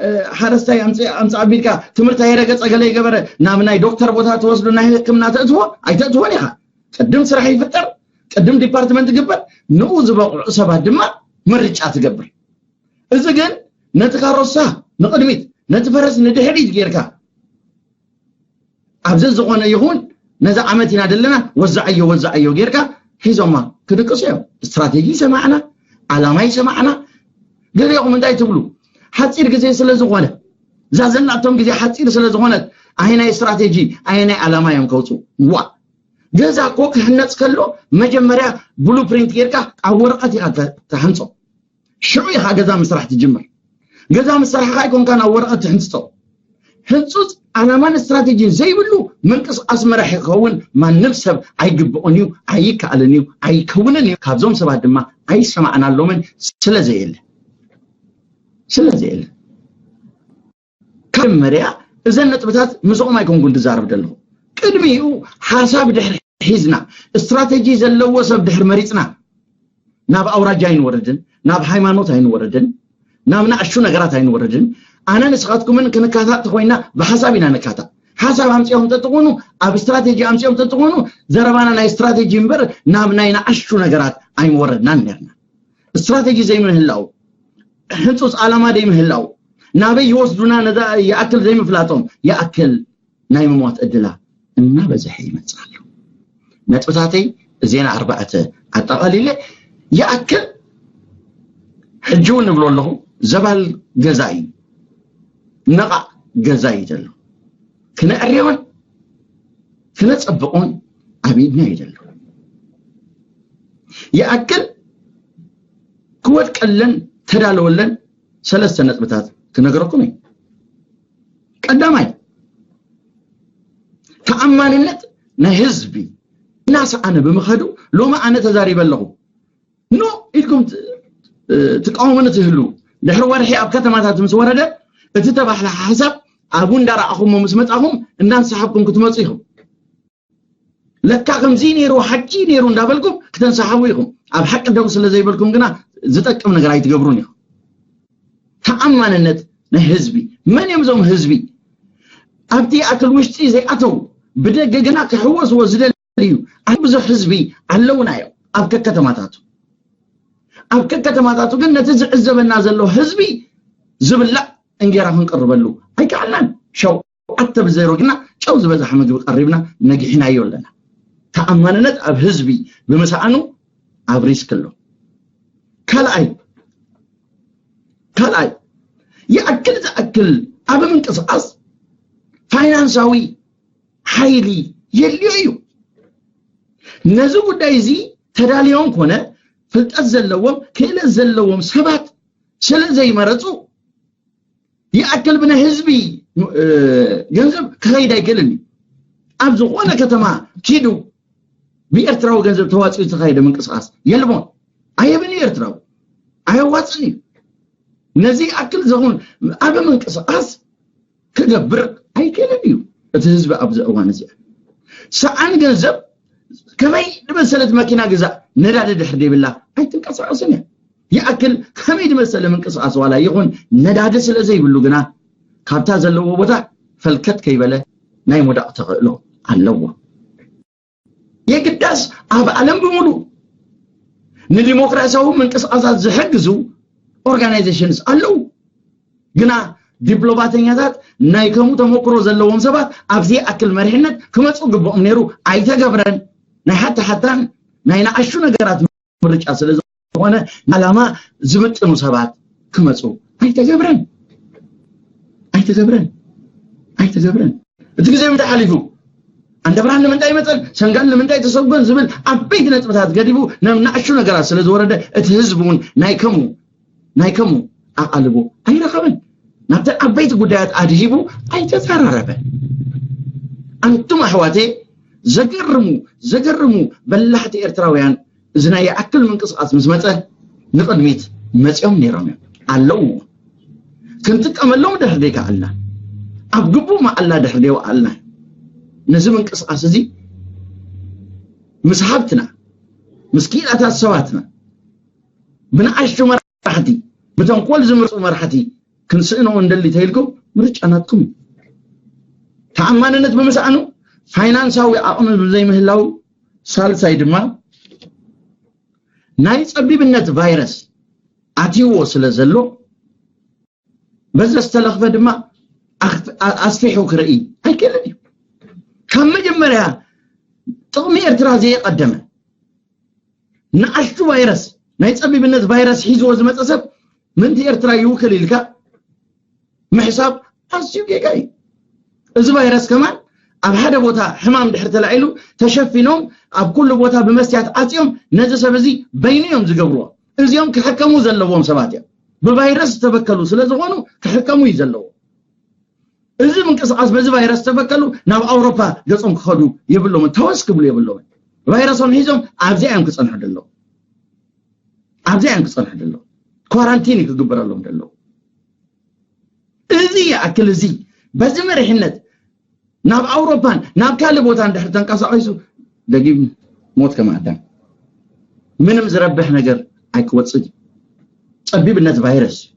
እ፣ ሓረስታይ ኣምፅ- ኣምፃ ኣቢልካ ትምህርቲ ኣይረገፀ ገለ ይገበረ ናብ ናይ ዶክተር ቦታ ትወስዶ ናይ ሕክምና ተእትዎ ኣይተእትዎን ኢኻ። ቅድም ስራሕ ይፍጠር፣ ቅድም ዲፓርትመንት ይግበር፣ ንኡ ዝበቕዑ ሰባት ድማ ምርጫ ትገብር። እዚ ግን ነቲ ካሮሳ ንቕድሚት ነቲ ፈረስ ንድሕሪት ጌርካ ኣብዚ ዝኾነ ይኹን ነዛ ዓመት ኢና ዘለና ወዛዓዮ ወዛዓዮ ጌርካ ሒዞማ ክድቅሱ እዮም። ስትራቴጂ ይሰማዕና፣ ዓላማ ይሰማዕና። ገሊኹም እንታይ ትብሉ? ሓፂር ግዜ ስለ ዝኾነ እዛ ዘላቶም ግዜ ሓፂር ስለ ዝኾነት ኣየናይ ስትራቴጂ ኣየናይ ዓላማ እዮም ከውፅኡ? ዋ ገዛ እኮ ክህነፅ ከሎ መጀመርያ ብሉፕሪንት ጌርካ ኣብ ወረቐት ኢኻ ተ- ተሃንፆ። ሽዑ ኢኻ ገዛ ምስራሕ ትጅምር። ገዛ ምስራሕኻ ኣይኮንካን ኣብ ወረቐት ትሕንፅፆ። ህንፁፅ ዓላማን ስትራቴጂን ዘይብሉ ምንቅስቃስ መራሒ ክኸውን ማንም ሰብ ኣይግብኦን እዩ፣ ኣይከኣልን እዩ፣ ኣይከውንን እዩ። ካብዞም ሰባት ድማ ኣይሰማዕናሎምን ስለ ዘየለ ስለ ዘየለ ካብ መርያ እዘን ነጥብታት ምስኦም ኣይኮንኩን ትዛረብ ዘለኹ። ቅድሚኡ ሓሳብ ድሕር ሒዝና ስትራቴጂ ዘለዎ ሰብ ድሕር መሪፅና ናብ ኣውራጃ ኣይንወርድን፣ ናብ ሃይማኖት ኣይንወርድን፣ ናብ ንኣሽቱ ነገራት ኣይንወርድን። ኣነ ንስኻትኩምን ክንካታእ ተኮይና ብሓሳብ ኢና ንካታእ። ሓሳብ ኣምፅኦም ተትኾኑ ኣብ ስትራቴጂ ኣምፅኦም ተትኾኑ ዘረባና ናይ ስትራቴጂ እምበር ናብ ናይ ንኣሽቱ ነገራት ኣይምወረድናን ነርና። ስትራቴጂ ዘይምህላው፣ ህፁፅ ዓላማ ዘይምህላው፣ ናበይ ይወስዱና ነዛ ይኣክል ዘይምፍላጦም ይኣክል ናይ ምሟት ዕድላ እናበዝሐ ይመፅእ ኣሎ። ነጥብታተይ እዜና ኣርባዕተ ኣጠቓሊለ ይኣክል ሕጂ እውን ንብሎ ኣለኹ። ዘባል ገዛ እዩ፣ ነቓዕ ገዛ እዩ ዘሎ። ክነዕርዮን ክነፀብቆን ኣብ ኢድና እዩ ዘሎ። ይኣክል ክወድቀለን ተዳለወለን ሰለስተ ነጥብታት ክነግረኩም እዩ። ቀዳማይ ተኣማንነት ናይ ህዝቢ እናሰኣነ ብምኻዱ ሎሚ ኣነ ተዛሪበ ኣለኹ። ኖ ኢልኩም ት- ትቃወሙኒ ትህሉ ድሕሪ ወርሒ ኣብ ከተማታት ምስ ወረደ እቲ ተባሕለ ሓሳብ ኣብኡ እንዳረኣኹሞ ምስ መጻኹም እንዳንሰሓብኩም ክትመፁ ኢኹም። ለካ ከምዚ ነይሩ ሓቂ ነይሩ እንዳበልኩም ክተንሰሓቡ ኢኹም። ኣብ ሓቂ ደው ስለ ዘይበልኩም ግና ዝጠቅም ነገር ኣይትገብሩን ኢኹም። ተኣማንነት ናይ ህዝቢ መን እዮም እዞም ህዝቢ ኣብቲ ኣክል ውሽጢ ዘይኣተው ብደገ ግና ክሕወስዎ ዝደልዩ ብዙሕ ህዝቢ ኣለውና እዮም ኣብ ከከተማታቱ። ኣብ ከከተማታቱ ግን ነቲ ዝዕዘበና ዘሎ ህዝቢ ዝብላዕ እንጌራ ክንቅርበሉ ኣይከኣልናን። ሸውዓተ ብዜሮ ግና ጨው ዝበዝሐ ምግቢ ቀሪብና ነጊሕናዮ ኣለና። ተኣማንነት ኣብ ህዝቢ ብምስኣኑ ኣብ ሪስክ ኣሎ። ካልኣይ ካልኣይ ይኣክል ዝኣክል ኣብ ምንቅስቃስ ፋይናንሳዊ ሓይሊ የድልዮ እዩ። ነዚ ጉዳይ እዚ ተዳልዮም ኮነ ፍልጠት ዘለዎም ክእለት ዘለዎም ሰባት ስለ ዘይመረፁ ይኣክል ብናይ ህዝቢ ገንዘብ ክኸይድ ኣይክእልን እዩ። ኣብ ዝኾነ ከተማ ኪዱ ብኤርትራዊ ገንዘብ ተዋፂኡ ዝተኻየደ ምንቅስቃስ የልቦን። ኣየብን እዩ ኤርትራዊ ኣየዋፅን እዩ። ነዚ ይኣክል ዝኹን ኣብ ምንቅስቃስ ክገብር ኣይክእልን እዩ። እቲ ህዝቢ ኣብዚ እዋን እዚ ሰኣን ገንዘብ ከመይ ዝመሰለት መኪና ግዛእ ነዳዲ ድሕር ደይብላ ኣይትንቀሳቀስን እያ። ይኣክል ከመይ ዝመሰለ ምንቅስቃስ ዋላ ይኹን ነዳዲ ስለ ዘይብሉ ግና ካብታ ዘለዎ ቦታ ፈልከት ከይበለ ናይ ምውዳቕ ተኽእሎ ኣለዎ። የግዳስ ኣብ ዓለም ብምሉእ ንዲሞክራሲያዊ ምንቅስቃሳት ዝሕግዙ ኦርጋናይዜሽንስ ኣለዉ። ግና ዲፕሎማተኛታት ናይ ከምኡ ተመክሮ ዘለዎም ሰባት ኣብዚ ኣክል መሪሕነት ክመፁ ግብኦም ነይሩ ኣይተገብረን። ናይ ሓታ ሓታን ናይ ንኣሹ ነገራት ምርጫ ስለ ዝኾነ ንዓላማ ዝምጥኑ ሰባት ክመፁ ኣይተገብረን ኣይተገብረን ኣይተገብረን። እቲ ግዜ ምንታይ ሓሊፉ? ኣንደብራን ንምንታይ መፀን ሰንጋን ንምንታይ ተሰጎን ዝብል ዓበይቲ ነጥብታት ገዲፉ ናብ ንኣሹ ነገራት ስለ ዝወረደ እቲ ህዝቢ እውን ናይ ከሙ ናይ ከሙ ኣቓልቦ ኣይረኸበን። ናብተን ዓበይቲ ጉዳያት ኣድሂቡ ኣይተዘራረበን። ኣንቱም ኣሕዋተይ ዘገርሙ ዘገርሙ በላሕቲ ኤርትራውያን እዚ ናይ ይኣክል ምንቅስቃስ ምስ መፀ ንቕድሚት መፂኦም ነይሮም እዮም ኣለዉ። ክንጥቀመሎም ድሕር ደይከኣልና ኣብ ግቡእ መዓላ ድሕር ደይወዓልና ነዚ ምንቅስቃስ እዚ ምስ ሃብትና ምስ ክኢላታት ሰባትና ብንኣሽቱ መራሕቲ ብተንኮል ዝምርፁ መራሕቲ ክንስእኖ እንደሊ ተይልኩም ምርጫ ናትኩም እዩ። ተኣማንነት ብምስኣኑ ፋይናንሳዊ ዓቕሚ ብዘይምህላው ሳልሳይ ድማ ናይ ፀቢብነት ቫይረስ ኣትይዎ ስለ ዘሎ በዚ ዝተለኽፈ ድማ ኣኽፍ- ኣ- ኣስፊሑ ክርኢ ኣይክእልን እዩ። ካብ መጀመርያ ጥቕሚ ኤርትራ ዘየቐደመ ንኣሽቱ ቫይረስ ናይ ፀቢብነት ቫይረስ ሒዝዎ ዝመፀ ሰብ ምንቲ ኤርትራ ይውክል ኢልካ ምሕሳብ ኣዝዩ ጌጋ እዩ። እዚ ቫይረስ ከማን ኣብ ሓደ ቦታ ሕማም ድሕር ተላዒሉ ተሸፊኖም ኣብ ኩሉ ቦታ ብመስትያት ዓፅዮም ነዚ ሰብ እዚ በይኑ እዮም ዝገብርዎ። እዚኦም ክሕከሙ ዘለዎም ሰባት እዮም። ብቫይረስ ዝተበከሉ ስለ ዝኾኑ ክሕከሙ እዩ ዘለዎ። እዚ ምንቅስቃስ በዚ ቫይረስ ዝተበከሉ ናብ ኣውሮፓ ገጾም ክኸዱ የብሎምን፣ ተወስ ክብሉ የብሎምን። ቫይረሶም ሒዞም ኣብዚኣ እዮም ክጸንሑ ደለዉ። ኣብዚኣ እዮም ክጸንሑ ደለዉ። ኳራንቲን እዩ ክግበረሎም ደለዉ። እዚ ይኣክል እዚ በዚ መሪሕነት ናብ ኣውሮፓን ናብ ካልእ ቦታ እንድሕር ተንቀሳቒሱ ደጊም ሞት ከም ኣዳም ምንም ዝረብሕ ነገር ኣይክወፅእ እዩ። ፀቢብነት ቫይረስ እዩ።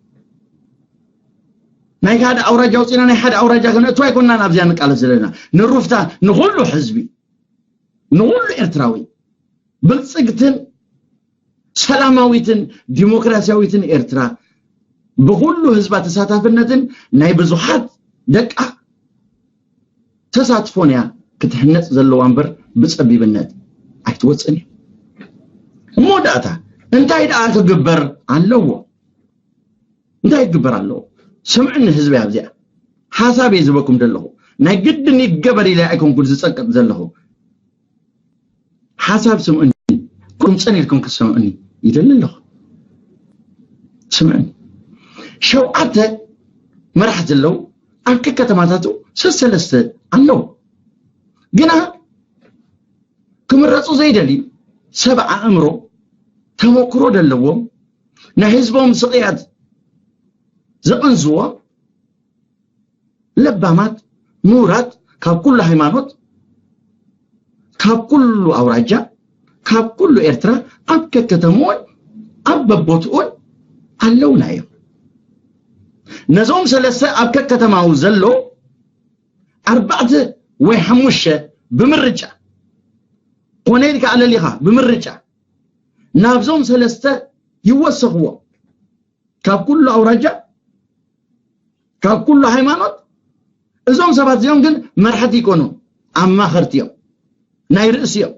ናይ ሓደ ኣውራጃ ውፅና ናይ ሓደ ኣውራጃ ከነእቱ ኣይኮንናን ኣብዚኣ ንቃለስ ዘለና ንሩፍታ ንኩሉ ህዝቢ ንኩሉ ኤርትራዊ ብልፅግትን ሰላማዊትን ዲሞክራሲያዊትን ኤርትራ ብኩሉ ህዝባ ተሳታፍነትን ናይ ብዙሓት ደቃ ተሳትፎን እያ ክትህነፅ ዘለዋ እምበር ብፀቢብነት ኣይትወፅን እያ። እሞ ዳእታ እንታይ ደኣ ክግበር ኣለዎ? እንታይ ክግበር ኣለዎ? ስምዕኒ ህዝቢ ኣብዚኣ ሓሳብ እየ ዝበኩም ዘለኹ። ናይ ግድን ይገበር ኢለ ኣይኮንኩን ዝፀቅጥ ዘለኹ። ሓሳብ ስምዕኒ ቁምፀን ኢልኩም ክትሰምዑኒ ይደሊ ኣለኹ። ስምዕኒ ሸውዓተ መራሕቲ ኣለዉ ኣብ ከከተማታቱ ሰሰለስተ ኣለዉ ግና ክምረፁ ዘይደልዩ ሰብ ኣእምሮ ተመክሮ ደለዎም ናይ ህዝቦም ስቕያት ዝቕንዝዎ ለባማት ምሁራት ካብ ኩሉ ሃይማኖት ካብ ኩሉ ኣውራጃ ካብ ኩሉ ኤርትራ ኣብ ከከተምኡን ኣብ በቦትኡን ኣለውና እዮም። ነዞም ሰለስተ ኣብ ከከተማው ዘሎ ኣርባዕተ ወይ ሓሙሽተ ብምርጫ ኮነ ኢልካ ኣለሊኻ ብምርጫ ናብዞም ሰለስተ ይወሰኽዎ። ካብ ኩሉ ኣውራጃ፣ ካብ ኩሉ ሃይማኖት፣ እዞም ሰባት እዚኦም ግን መራሕቲ ይኮኑ፣ ኣማኸርቲ እዮም፣ ናይ ርእሲ እዮም፣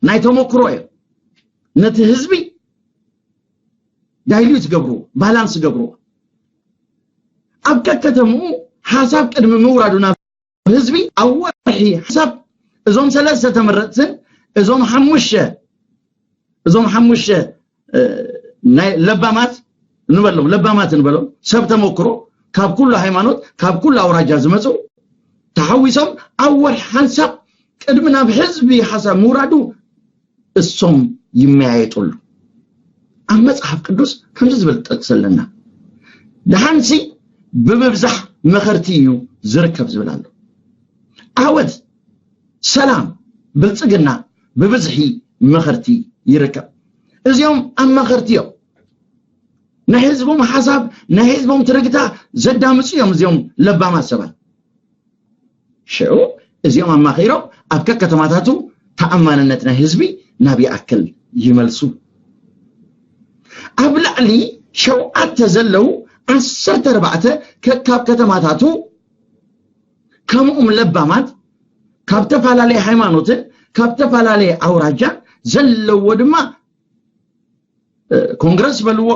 ናይ ተመክሮ እዮም። ነቲ ህዝቢ ዳይሉት ገብርዎ፣ ባላንስ ገብርዎ። ኣብ ከከተምኡ ሓሳብ ቅድሚ ምውራዱ ናብ ህዝቢ ኣብ ወርሒ ሓሳብ እዞም ሰለስተ ተመረፅትን እዞም ሓሙሽተ እዞም ሓሙሽተ ናይ ለባማት ንበሎም ለባማት ንበሎም ሰብ ተመክሮ ካብ ኩሉ ሃይማኖት ካብ ኩሉ ኣውራጃ ዝመፁ ተሓዊሶም ኣብ ወርሒ ሓንሳብ ቅድሚ ናብ ህዝቢ ሓሳብ ምውራዱ እሶም ይመያየጡሉ። ኣብ መጽሓፍ ቅዱስ ከምዚ ዝብል ጥቅስ ኣለና። ደሓንሲ ብምብዛሕ መኸርቲ እዩ ዝርከብ ዝብል ኣሎ። ዓወት፣ ሰላም፣ ብልጽግና ብብዝሒ መኸርቲ ይርከብ። እዚኦም ኣማኸርቲ እዮም። ናይ ህዝቦም ሓሳብ ናይ ህዝቦም ትርግታ ዘዳምፁ እዮም እዚኦም ለባማት ሰባት። ሽዑ እዚኦም ኣማኺሮም ኣብ ከከተማታቱ ተኣማንነት ናይ ህዝቢ ናብ ይኣክል ይመልሱ። ኣብ ላዕሊ ሸውዓተ ዘለዉ ዓሰርተ ኣርባዕተ ከካብ ከተማታቱ ከምኡም ለባማት ካብ ተፈላለየ ሃይማኖትን ካብ ተፈላለየ ኣውራጃን ዘለዎ ድማ ኮንግረስ በልዎ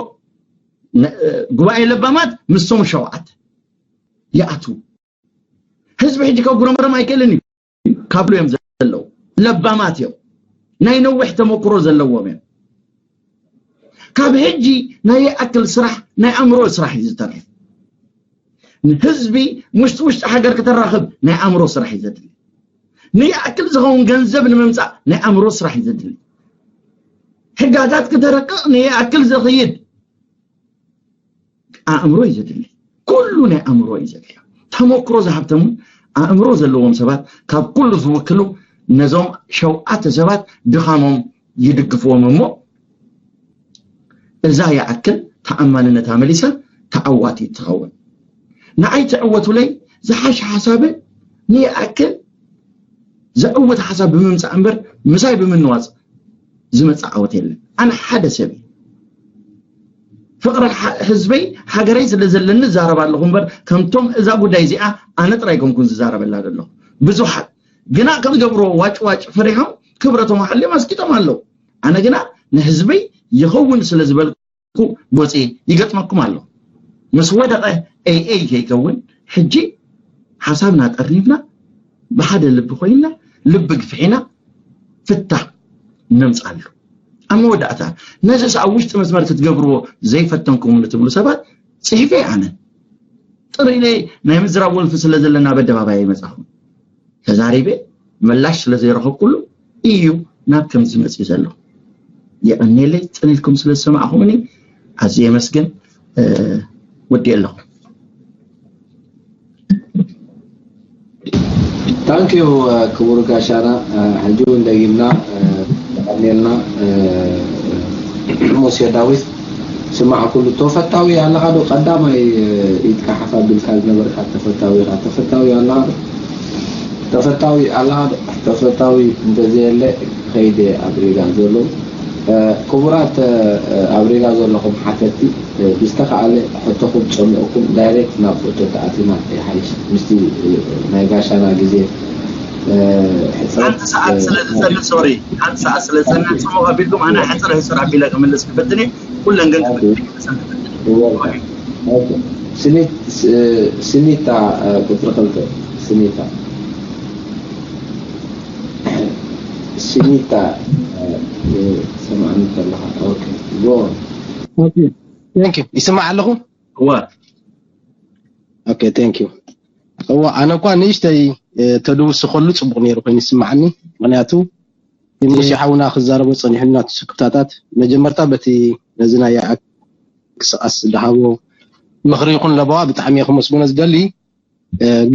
ጉባኤ ለባማት ምስቶም ሸውዓተ ይኣትዉ። ህዝቢ ሕጂ ካብ ጉረምረም ኣይክእልን እዩ። ካብሉ እዮም ዘለዉ ለባማት እዮም። ናይ ነዊሕ ተመክሮ ዘለዎም እዮም። ካብ ሕጂ ናይ ይኣክል ስራሕ ናይ ኣእምሮ ስራሕ እዩ ዝተርፍ። ንህዝቢ ውሽጢ ውሽጢ ሃገር ክተራኽብ ናይ ኣእምሮ ስራሕ እዩ ዘድሊ። ንይኣክል ዝኸውን ገንዘብ ንምምፃእ ናይ ኣእምሮ ስራሕ እዩ ዘድሊ። ሕጋጋት ክተረቅቕ ንይኣክል ዘኽይድ ኣእምሮ እዩ ዘድሊ። ኩሉ ናይ ኣእምሮ እዩ ዘድልዮ። ተመክሮ ዝሃብተሙ ኣእምሮ ዘለዎም ሰባት ካብ ኩሉ ዝውክሉ ነዞም ሸውዓተ ሰባት ድኻሞም ይድግፍዎም እሞ እዛ ይኣክል ተኣማንነታ መሊሳ ተዓዋቲት ትኸውን። ንዓይ ትዕወቱለይ ዝሓሽ ሓሳብን ንይኣክል ዘዕውት ሓሳብ ብምምፃእ እምበር ምሳይ ብምንዋፅ ዝመፅእ ዓወት የለን። ኣነ ሓደ ሰብ እየ። ፍቕሪ ህዝበይ ሃገረይ ስለ ዘለኒ ዝዛረብ ኣለኹ እምበር ከምቶም እዛ ጉዳይ እዚኣ ኣነ ጥራይ ኮንኩን ዝዛረበላ ዘለኹ። ብዙሓት ግና ከም ዝገብርዎ ዋጭ ዋጭ ፈሪሖም ክብረቶም ኣሓልዮም ኣስቂጦም ኣለዉ። ኣነ ግና ንህዝበይ ይኸውን ስለ ዝበልኩ ጎፂ ይገጥመኩም ኣሎ። ምስ ወደቐ ኤይ ኤይ ከይከውን ሕጂ ሓሳብና ጠርኒፍና ብሓደ ልቢ ኮይንና ልቢ ግፍሒና ፍታሕ ነምፅኣሉ። ኣብ መወዳእታ ነዚስ ኣብ ውሽጢ መስመር ክትገብርዎ ዘይፈተንኩም ንትብሉ ሰባት ፅሒፈ ኣነ ጥሪለ ናይ ምዝራብ ወልፊ ስለ ዘለና በደባባይ ይመፃኹም ተዛሪበ ምላሽ ስለ ዘይረኸብኩሉ እዩ ናብ ከምዚ መፅኡ ዘሎ። የቐኔለይ ፅን ኢልኩም ስለ ዝሰማዕኹምኒ ኣዝየ የመስግን። ወዲ ኣለኹ። ታንኪዩ ክቡር ጋሻና። ሕጂ እውን ደጊምና ተቐኔልና ሙሴ ዳዊት ስማዕ ኩሉ ተፈታዊ ኣለኻ ዶ? ቀዳማይ ኢድካ ሓፍ ኣቢልካ ዝነበርካ ተፈታዊ ኢኻ። ተፈታዊ ኣለኻ ዶ? ተፈታዊ ኣለኻ ዶ? ተፈታዊ እንተዘየለ ከይደ ኣብ ሪጋ ዘለዉ ክቡራት ኣብ ሪጋ ዘለኹም ሓተቲ ብዝተኻእለ ሕቶኹም ጸሚቕኩም ዳይሬክት ናብ ሕቶ ተኣቲና ይሓይሽ። ምስቲ ናይ ጋሻና ግዜ ሓንቲ ሰዓት ስለ ዝጸንሕ ሶሪ ሓንቲ ሰዓት ስለ ዝጸንሕ ጽቡቕ ኣቢልኩም ኣነ ሕጽር ሕጽር ኣቢለ ክምልስ ክፍትን እየ። ኩለን ግን ክምልስ ክፍትን እየ። ስኒት ስኒታ ቁጽሪ ክልተ ስኒታ ስኒታ ሰማዕኒ ከለኻ ኦኬ ጎ Thank you. ይስማዕ ኣለኹ? እወ Okay, thank you. እወ ኣነ እኳ ንእሽተይ ተድውስኸሉ ፅቡቕ ነይሩ ኮይኑ ይስማዓኒ። ምክንያቱ ሙሴ ሓውና ክዛረቦ ፀኒሑ ናቱ ስክፍታታት መጀመርታ በቲ ነዚ ናይ ምንቅስቃስ ዝሃቦ ምኽሪ ይኹን ለበዋ ብጣዕሚ እየ ከመስግኖ ዝደሊ።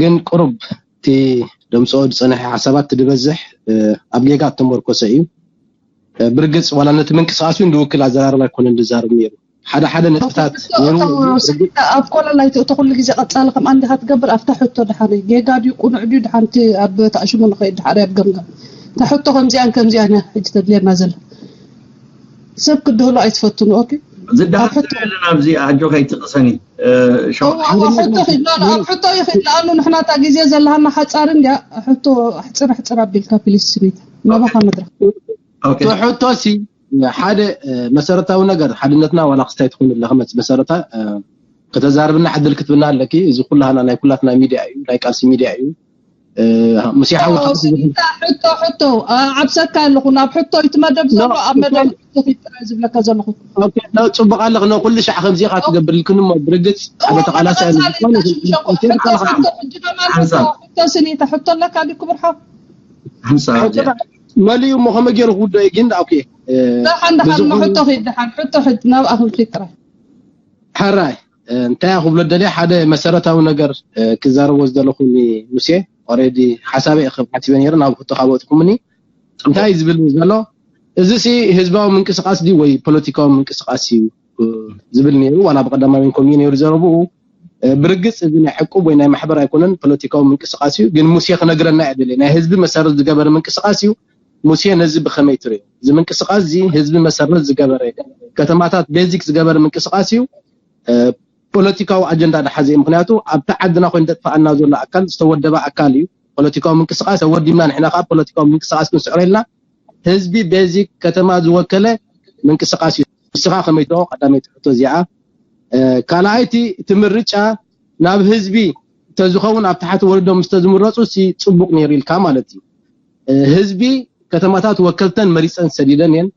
ግን ቁሩብ እቲ ደምፅኦ ዝፀንሐ ሓሳባት ድበዝሕ ኣብ ጌጋ እተመርኮሰ እዩ። ብርግፅ ዋላ ነቲ ምንቅስቃስ እውን ዝውክል ኣዘራርባ ኣይኮነን ዝዛረብ ነይሩ። ሓደ ሓደ ነጥብታት ነይሩ። ኣብ ኮለል ኣይትእቶ ኩሉ ግዜ ቀፃሊ ከምኣ እንዲኻ ትገብር ኣብታ ሕቶ ድሓን ጌጋ ድዩ ቁኑዕ ድዩ ድሓንቲ ኣብ ተኣሽሙ ንኸይድ ድሓር ኣብ ገምገም እታ ሕቶ ከምዚኣን ከምዚኣን እያ ሕጂ ተድልየና ዘላ ሰብ ክድህሎ ኣይትፈትኑ ኦኬ ዝዳሃብ ዘለና ኣብዚ ኣጆካ ይትቅሰኒ። እዋ ሕቶ ኪድ ላ ኣብ ሕቶ ይኽእል ኣሉ ንሕና እታ ግዜ ዘለሃና ሓፃር እንድያ። ሕቶ ኣሕፅር ኣሕፅር ኣቢልካ ፕሊስ ስኒታ ናባኻ መድረክ። እቲ ሕቶ ሲ ሓደ መሰረታዊ ነገር ሓድነትና ዋላ ክስታይ ትኹን ኣለካ መሰረታ ከተዛርብና ዕድል ክትብና ኣለኪ። እዚ ኩላህና ናይ ኩላትና ሚድያ እዩ፣ ናይ ቃልሲ ሚድያ እዩ። ሙሴ ሓዊ ሓቂ ሕቶ ሕቶ ዓብሰካ ኣለኹ ናብ ሕቶ እቲ መደብ ዘሎ ኣብ መደብ ጥራይ ዝብለካ ዘለኹ። ጽቡቅ ኣለኽ። ንኩሉ ሻዕ ከምዚ ኢኻ ትገብር ኢልክኒ እሞ ብርግጽ ሓደ ተቓላሳይ ሕቶ ስኒታ ሕቶ ኣለካ ድዩ ክቡር ሓው? መሊኡ እሞ ከመይ ገይሩ ክውዶ እዩ ግን ኦኬ። ደሓን ደሓን ሕቶ ኺድ ደሓን ሕቶ ሕድ ናብ ኣኽልኪ ጥራይ ሕራይ እንታይ ክብሎ ደልየ ሓደ መሰረታዊ ነገር ክዛረቦ ዝደለኹ ሙሴ ኦሬዲ ሓሳበይ ክብ ሓሲበ ነይረ ናብ ክቶ ካብ ወጥኩምኒ እንታይ ዝብል ዘሎ እዚ ሲ ህዝባዊ ምንቅስቃስ ድዩ ወይ ፖለቲካዊ ምንቅስቃስ እዩ ዝብል ነይሩ ዋላ ብቀዳማዊን ኮሚዩ ነይሩ ዘረብኡ ብርግፅ እዚ ናይ ዕቁብ ወይ ናይ ማሕበር ኣይኮነን ፖለቲካዊ ምንቅስቃስ እዩ ግን ሙሴ ክነግረና እየ ደልየ ናይ ህዝቢ መሰረት ዝገበረ ምንቅስቃስ እዩ ሙሴ ነዚ ብኸመይ ትሪኦ እዚ ምንቅስቃስ እዚ ህዝቢ መሰረት ዝገበረ ከተማታት ቤዚክ ዝገበረ ምንቅስቃስ እዩ ፖለቲካዊ ኣጀንዳ ዝሓዘ እዩ ምክንያቱ ኣብቲ ዓድና ኮይኑ ዘጥፋኣና ዘሎ ኣካል ዝተወደበ ኣካል እዩ ፖለቲካዊ ምንቅስቃስ ተወዲብና ንሕና ከዓ ፖለቲካዊ ምንቅስቃስ ክንስዕሮ ኢልና ህዝቢ ቤዚክ ከተማ ዝወከለ ምንቅስቃስ እዩ ንስኻ ከመይ ትረኦ ቀዳመይቲ ሕቶ እዚኣ ካልኣይቲ እቲ ምርጫ ናብ ህዝቢ ተዝኸውን ኣብ ታሕቲ ወሪዶም ምስተዝምረፁ ሲ ፅቡቅ ነይሩ ኢልካ ማለት እዩ ህዝቢ ከተማታት ወከልተን መሪፀን ሰዲደን እየን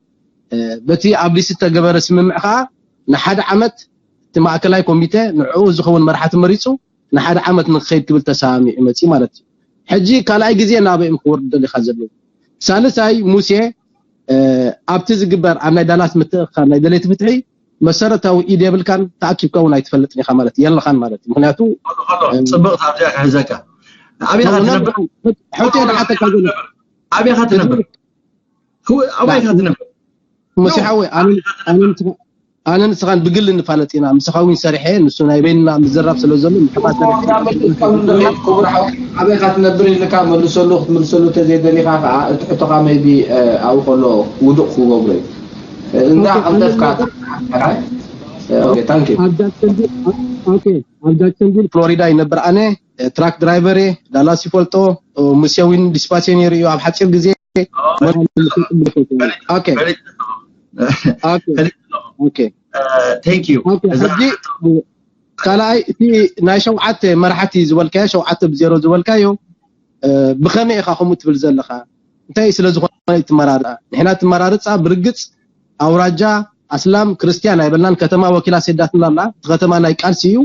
በቲ ኣብ ሊስ ዝተገበረ ስምምዕ ከዓ ንሓደ ዓመት እቲ ማእከላይ ኮሚቴ ንዕኡ ዝኸውን መራሕቲ መሪፁ ንሓደ ዓመት ንክኸይድ ክብል ተሰማሚዑ መፂ ማለት እዩ ሕጂ ካልኣይ ግዜ ናበይም ክወርዱ ደሊካ ዘለዉ ሳልሳይ ሙሴ ኣብቲ ዝግበር ኣብ ናይ ዳላስ ምትእኽኻብ ናይ ደለይቲ ፍትሒ መሰረታዊ ኢድ የብልካን ተኣኪብካ እውን ኣይትፈልጥን ኢኻ ማለት የለኻን ማለት እዩ ምክንያቱ ጽብቕቲ ኣብዚኣ ክሕዘካ ኣበይኻ ትነብር ሕቶ የድሓተካ ዘሎ ኣበይኻ ትነብር ኣበይኻ ትነብር ሙሴ ሓወይ ኣነ ንስኻን ብግሊ ንፋለጥ ኢና ምሳኻ እውን ሰሪሐ ንሱ ናይ በይንና ምዝራብ ስለ ዘሎ ኣበይካ ትነብር ኢልካ መልሰሉ ክትምልሰሉ ተዘይደሊካ ከዓ እቲ ሕቶካ መይቢ ኣብኡ ከሎ ውዱቅ ክገብሮ እዩ እንዳ ቀልጠፍካ ኣብ ጃክሰንቪል ፍሎሪዳ ይነብር ኣነ ትራክ ድራይቨር እየ ዳላስ ይፈልጦ ሙሴዊን ዲስፓቼ ነይሩ እዩ ኣብ ሓፂር ግዜ ሕጂ ካልኣይ እቲ ናይ ሸውዓተ መራሕቲ ዝበልካዮ ሸውዓተ ብዜሮ ዝበልካዮ ብኸመይ ኢኻ ከምኡ ትብል ዘለኻ እንታይ ስለ ዝኾነ ትመራርፃ ንሕና ትመራርፃ ብርግፅ ኣውራጃ ኣስላም ክርስትያን ኣይበልናን ከተማ ወኪላ ሰዳትና ኣላ እቲ ከተማ ናይ ቃልሲ እዩ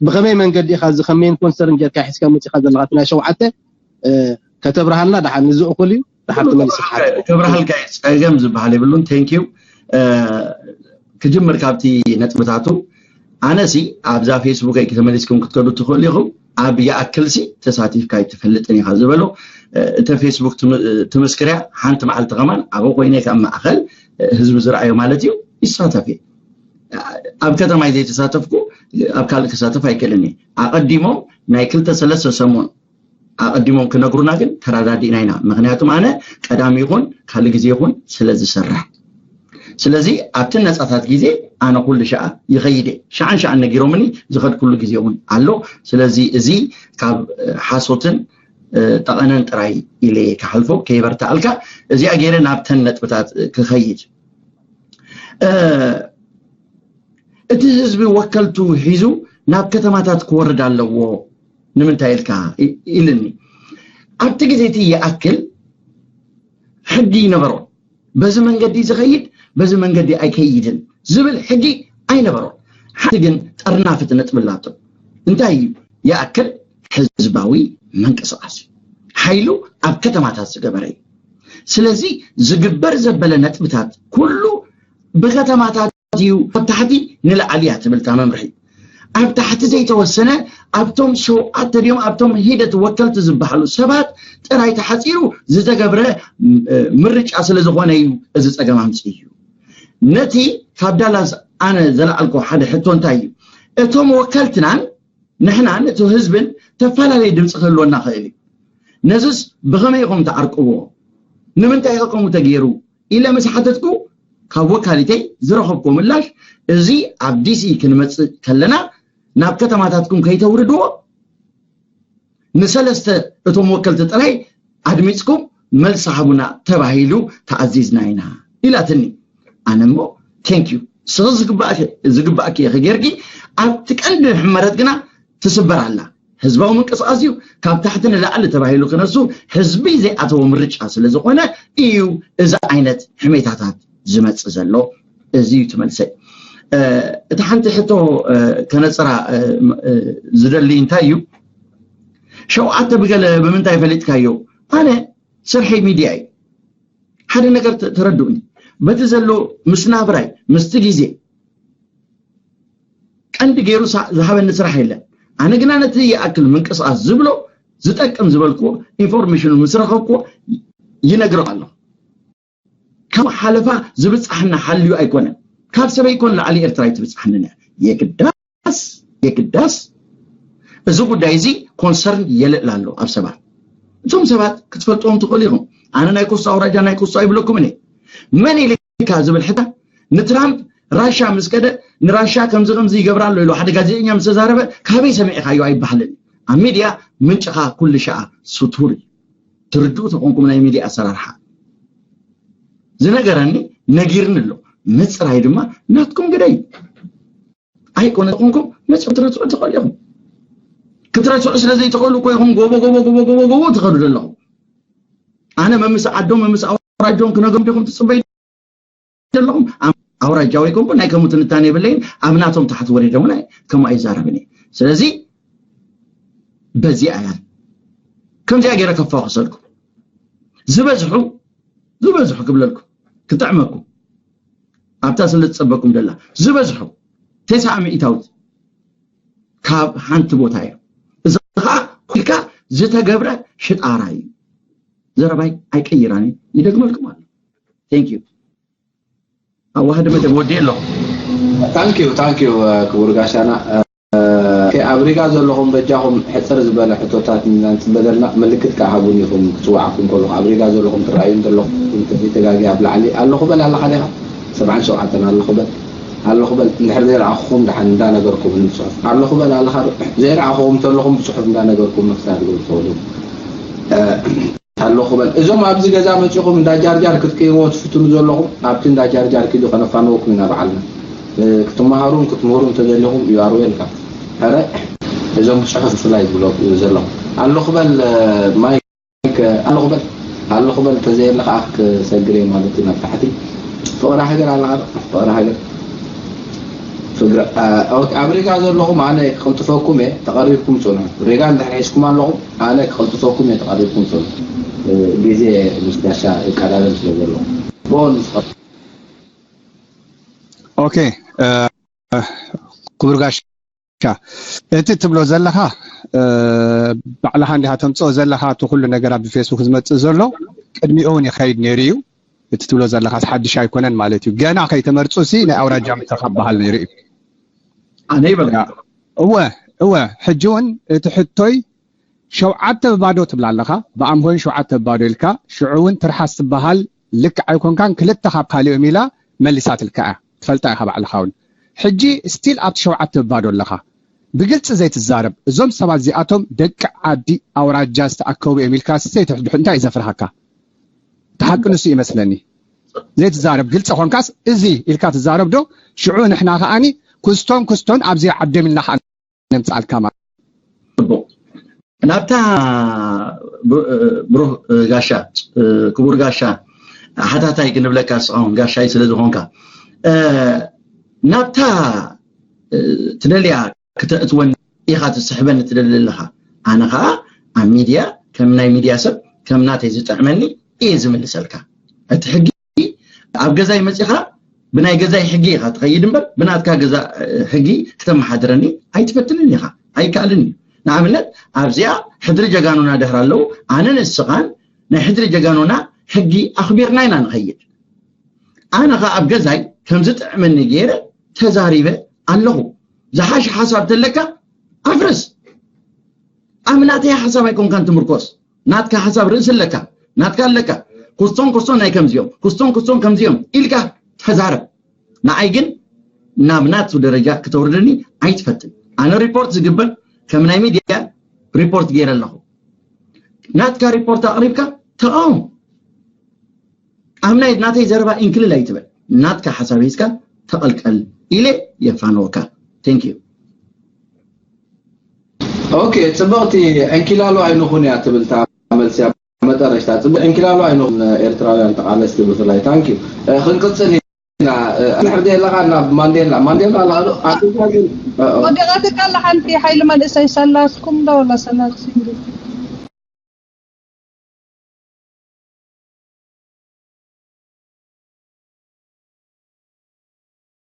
ብኸመይ መንገዲ ኢኻ እዚ ከም ሜን ኮንሰርን ጌርካ ሒዝካ መፂኻ ዘለኻ እቲ ናይ ሸውዓተ ከተብርሃልና ደሓን እዚ እኹል እዩ ደሓን ትመልስ ከብርሃልካ ጸገም ዝበሃል የብሉን thank you ክጅምር ካብቲ ነጥብታቱ ኣነሲ ኣብዛ ፌስቡከይ ተመሊስኩም ክትከዱ ትኽእሉ ኢኹም ኣብ ይኣክልሲ ተሳቲፍካ ኣይትፈልጥን ኢኻ ዝበሎ እተ ፌስቡክ ትምስክርያ ሓንቲ መዓልቲ ከማን ኣብኡ ኮይነ ካብ ማእኸል ህዝቢ ዝረኣዮ ማለት እዩ ይሳተፍ እየ ኣብ ከተማይ ዘይተሳተፍኩ ኣብ ካልእ ክሳተፍ ኣይክእልን እየ ኣቐዲሞም ናይ ክልተ ሰለስተ ሰሙን ኣቐዲሞም ክነግሩና ግን ተረዳዲእና ኢና ምክንያቱም ኣነ ቀዳሚ ይኹን ካልእ ግዜ ይኹን ስለ ዝሰርሕ ስለዚ ኣብቲ ነፃታት ግዜ ኣነ ኩሉ ሸኣ ይኸይድ እየ ሸዓን ሸዓን ነጊሮምኒ ዝኸድ ኩሉ ግዜ እውን ኣሎ ስለዚ እዚ ካብ ሓሶትን ጠቐነን ጥራይ ኢለ ክሓልፎ ከይበርትኣልካ እዚኣ ገይረ ናብተን ነጥብታት ክኸይድ እቲ ህዝቢ ወከልቱ ሒዙ ናብ ከተማታት ክወርድ ኣለዎ ንምንታይ ኢልካ ኢልኒ ኣብቲ ግዜ እቲ ይኣክል ሕጊ ይነበሮ በዚ መንገዲ ዝኸይድ በዚ መንገዲ ኣይከይድን ዝብል ሕጊ ኣይነበሮ ሓንቲ ግን ጠርናፍቲ ነጥብላቶ እንታይ እዩ ይኣክል ህዝባዊ ምንቅስቃስ እዩ ሓይሉ ኣብ ከተማታት ዝገበረ እዩ ስለዚ ዝግበር ዘበለ ነጥብታት ኩሉ ብከተማታት እዩ ካብ ታሕቲ ንላዕሊ እያ ትብል እታ መምርሒ ኣብ ታሕቲ ዘይተወሰነ ኣብቶም ሸውዓተ ድዮም ኣብቶም ሂደት ወከልቲ ዝበሃሉ ሰባት ጥራይ ተሓፂሩ ዝተገብረ ምርጫ ስለ ዝኾነ እዩ እዚ ፀገም ኣምፅእ እዩ ነቲ ካብ ዳላስ ኣነ ዘለዓልኮ ሓደ ሕቶ እንታይ እዩ እቶም ወከልትናን ንሕናን እቲ ህዝብን ተፈላለየ ድምፂ ክህልወና ክእል እዩ ነዚስ ብኸመይ ኢኹም ትዓርቅዎ ንምንታይ ኢኸ ከምኡ ተገይሩ ኢለ ምስ ሓተትኩ ካብ ወካሊተይ ዝረኸብኩ ምላሽ፣ እዚ ኣብ ዲሲ ክንመጽእ ከለና ናብ ከተማታትኩም ከይተውርድዎ፣ ንሰለስተ እቶም ወከልቲ ጥራይ ኣድሚፅኩም መልሲ ሃቡና ተባሂሉ ተኣዚዝና ኢና ኢላትኒ። ኣነ እሞ ቴንክ ዩ፣ ስኺ ዝግባእኪ ኢኺ ጌርኪ፣ ኣብቲ ቀንዲ ሕመረት ግና ትስበር ኣላ። ህዝባዊ ምንቅስቃስ እዩ፣ ካብ ታሕቲ ንላዕሊ ተባሂሉ ክነሱ ህዝቢ ዘይኣተዎ ምርጫ ስለ ዝኾነ እዩ እዚ ዓይነት ሕሜታታት ዝመጽእ ዘሎ። እዚ እዩ ትመልሰይ። እቲ ሓንቲ ሕቶ ከነፅራ ዝደሊ እንታይ እዩ? ሸውዓተ ብገለ ብምንታይ ፈሊጥካዮ? ኣነ ስርሐይ ሚድያ እዩ። ሓደ ነገር ተረድኡኒ። በቲ ዘሎ ምስ ናብራይ ምስቲ ግዜ ቀንዲ ገይሩ ዝሃበኒ ስራሕ የለን። ኣነ ግና ነቲ ይኣክል ምንቅስቃስ ዝብሎ ዝጠቅም ዝበልክዎ ኢንፎርሜሽኑ ምስ ረኸብክዎ ይነግሮ ኣለኹ። ካብ ሓለፋ ዝብጻሕና ሓልዩ ኣይኮነን። ካብ ሰበይ ኮን ላዕሊ ኤርትራ ኣይትብጻሕንን እያ። የግዳስ የግዳስ እዚ ጉዳይ እዚ ኮንሰርን የልዕል ኣሎ ኣብ ሰባት። እቶም ሰባት ክትፈልጥዎም ትኽእሉ ኢኹም። ኣነ ናይ ኮስቶ ኣውራጃ ናይ ኮስቶ ኣይብለኩምን እየ። መን ኢልካ ዝብል ሕታ ንትራምፕ ራሻ ምስ ከደ ንራሻ ከምዚ ከምዚ ይገብራ ኣሎ ኢሉ ሓደ ጋዜጠኛ ምስ ተዛረበ ካበይ ሰሚዕካዮ ኣይበሃልን። ኣብ ሚድያ ምንጭኻ ኩሉ ሸኣ ስቱር እዩ። ትርድኡ ተኾንኩም ናይ ሚድያ ኣሰራርሓ ዝነገረኒ ነጊርኒ ኣሎ። ምፅራይ ድማ ናትኩም ግደይ ኣይኮነ ተኾንኩም መፅኡ ክትረስዑ ትኽእሉ ኢኹም። ክትረስዑ ስለ ዘይትኽእሉ እኮ ኢኹም ጎቦ ጎቦ ጎቦ ጎቦ ጎቦ ትኸዱ ዘለኹም። ኣነ መምስ ዓዶም መምስ ኣውራጆም ክነግሮም ዲኹም ትፅበዩ ዘለኹም? ኣውራጃዊ ኮንኩ ናይ ከምኡ ትንታኔ የብለይን። ኣብ ናቶም ታሕቲ ወሪደ እውን ከምኡ ኣይዛረብን እየ። ስለዚ በዚኣ እያ ከምዚኣ ገይረ ከፋኹሰልኩም ዝበዝሑ ዝበዝሑ ክብለልኩም ክጥዕመኩም ኣብታ ስለ ዝጸበኩም ደላ ዝበዝሑ ተስዓ ሚእታዊት ካብ ሓንቲ ቦታ እዮም። እዚ ከዓ ኩልካ ዝተገብረ ሽጣራ እዩ። ዘረባይ ኣይቀይራን እየ፣ ይደግመልኩም ኣሎ። Thank you። ኣዋህደ መደብ ወዲእ ኣለኹ። ታንኪዩ ታንኪዩ ክቡር ጋሻና። ኣብ ሪጋ ዘለኹም በጃኹም ሕፅር ዝበለ ሕቶታት ኢና ንፅበ ዘለና። ምልክት ከዓ ሃቡኒ ኢኹም ክፅዋዓኩም ከለኹ ኣብ ሪጋ ዘለኹም ትረኣዩ ዘለኹም ተጋጊ ኣብ ላዕሊ ኣለኹ በል ኣለኻ ዲኻ? ሰብዓን ሸውዓተን ኣለኹ በል ኣለኹ በል እንድሕር ዘይረኣኹኹም ደሓን እንዳነገርኩም ብፅሑፍ ኣለኹ በል ኣለኻ ዶ? ዘይረኣኹኹም ተለኹም ብፅሑፍ እንዳነገርኩም ምክሳድ ትኽእሉ ኣለኹ በል። እዞም ኣብዚ ገዛ መፂኹም እንዳ ጃርጃር ክትቅይርዎ ትፍትኑ ዘለኹም ኣብቲ እንዳ ጃርጃር ኪዱ ከነፋንወኩም ኢና ባዓልና። ክትመሃሩን ክትምህሩ እንተደሊኹም you are welcome። ሕረ እዞም ብፅሑፍ ብፍላይ ዝብሎ ዘለኹም ኣለኹ በል ማይክ ኣለኹ በል ኣለኹ በል እንተዘየለ ከዓ ክሰግር እየ ማለት እዩ ናብ ታሕቲ። ፍቕሪ ሃገር ኣለኻ ዶ? ፍቕሪ ሃገር ፍግረ ኣብ ሪጋ ዘለኹም ኣነ ክቕልጥፈኩም እየ ተቐሪብኩም ፅንሑ። ሪጋ እንድሕር ሒዝኩም ኣለኹም ኣነ ክቐልጥፈኩም እየ ተቐሪብኩም ፅንሑ። ግዜ ምስ ጋሻ ይቀዳደም ስለ ዘለኹ ብኦን ምስ ኦኬ ክቡር ጋሻ እቲ ትብሎ ዘለኻ ባዕልኻ እንዲኻ ተምፅኦ ዘለኻ እቲ ኩሉ ነገር ኣብ ፌስቡክ ዝመፅእ ዘሎ ቅድሚኡ እውን ይኸይድ ነይሩ እዩ። እቲ ትብሎ ዘለኻስ ሓድሽ ኣይኮነን ማለት እዩ። ገና ከይተመርፁ ሲ ናይ ኣውራጃ ምትኻብ በሃል ነይሩ እዩ። ኣነ ይበልካ እወ እወ ሕጂ እውን እቲ ሕቶይ ሸውዓተ ብባዶ ትብላ ኣለኻ ብኣምሆን ሸውዓተ ብባዶ ኢልካ ሽዑ እውን ትርሓስ ትበሃል ልክዕ ኣይኮንካን ክልተ ካብ ካሊኦም ኢላ መሊሳትልካ እያ ትፈልጣ ኢኻ ባዕልኻ እውን ሕጂ ስቲል ኣብቲ ሸውዓተ ብባዶ ኣለኻ ብግልፂ ዘይትዛረብ እዞም ሰባት እዚኣቶም ደቂ ዓዲ ኣውራጃ ዝተኣከቡ እዮም ኢልካ ዘይትሕድሑ እንታይ እዩ ዘፍርሃካ እቲ ሓቂ ንሱ ይመስለኒ ዘይትዛረብ ግልፂ ኾንካስ እዚ ኢልካ ትዛረብ ዶ ሽዑ ንሕና ከዓኒ ኩስቶን ኩስቶን ኣብዚ ዓደም ኢልና ከዓ ነምፅኣልካ ማለት ናብታ ብሩህ ጋሻ ክቡር ጋሻ ሓታታይ ክንብለካ ስኻውን ጋሻይ ስለ ዝኾንካ ናብታ ትደልያ ክተእትወኒ ኢኻ ትስሕበኒ ትደሊ ኣለኻ ኣነ ከዓ ኣብ ሚድያ ከም ናይ ሚድያ ሰብ ከም ናተይ ዝጥዕመኒ እየ ዝምልሰልካ እቲ ሕጊ ኣብ ገዛይ መፂኻ ብናይ ገዛይ ሕጊ ኢኻ ትኸይድ እምበር ብናትካ ገዛ ሕጊ ክተመሓድረኒ ኣይትፈትንን ኢኻ ኣይከኣልን እዩ ንኣብነት ኣብዚኣ ሕድሪ ጀጋኑና ድሕር ኣለዉ ኣነ ንስኻን ናይ ሕድሪ ጀጋኑና ሕጊ ኣኽቢርና ኢና ንኸይድ ኣነ ኸ ኣብ ገዛይ ከምዚ ጥዕመኒ ገይረ ተዛሪበ ኣለኹ ዝሓሽ ሓሳብ ተለካ ኣፍርስ ኣብ ናተይ ሓሳብ ኣይኮንካን ትምርኮስ ናትካ ሓሳብ ርእሲ ኣለካ ናትካ ኣለካ ኩስቶን ኩስቶን ናይ ከምዚኦም ኩስቶን ኩስቶን ከምዚኦም ኢልካ ተዛረብ። ንዓይ ግን ናብ ናቱ ደረጃ ክተውርደኒ ኣይትፈትን። ኣነ ሪፖርት ዝግበር ከም ናይ ሚድያ ሪፖርት ገይረ ኣለኹ። ናትካ ሪፖርት ኣቕሪብካ ተቃወም። ኣብ ናይ ናተይ ዘረባ ኢንክልል ኣይትበል። ናትካ ሓሳብ ሒዝካ ተቐልቀል ኢለ የፋነወካ። Thank you። ኦኬ፣ ጽብቕቲ ዕንኪላሎ ኣይንኹን እያ ትብል እታ መልሲ። ኣብ መጠረሽታ ጽብቕ ዕንኪላሎ ኣይንኹን ኤርትራውያን ተቓለስቲ ብፍላይ። Thank you። ክንቅጽል ኢና። ንሕር ዘለኻ ናብ ማንዴላ ማንዴላ ላሉ ኣንታ ግን ወዲቓትካ ኣላ ሓንቲ ሓይሊ መንእሰይ ሰላስኩም ዶ ወላ ሰላስ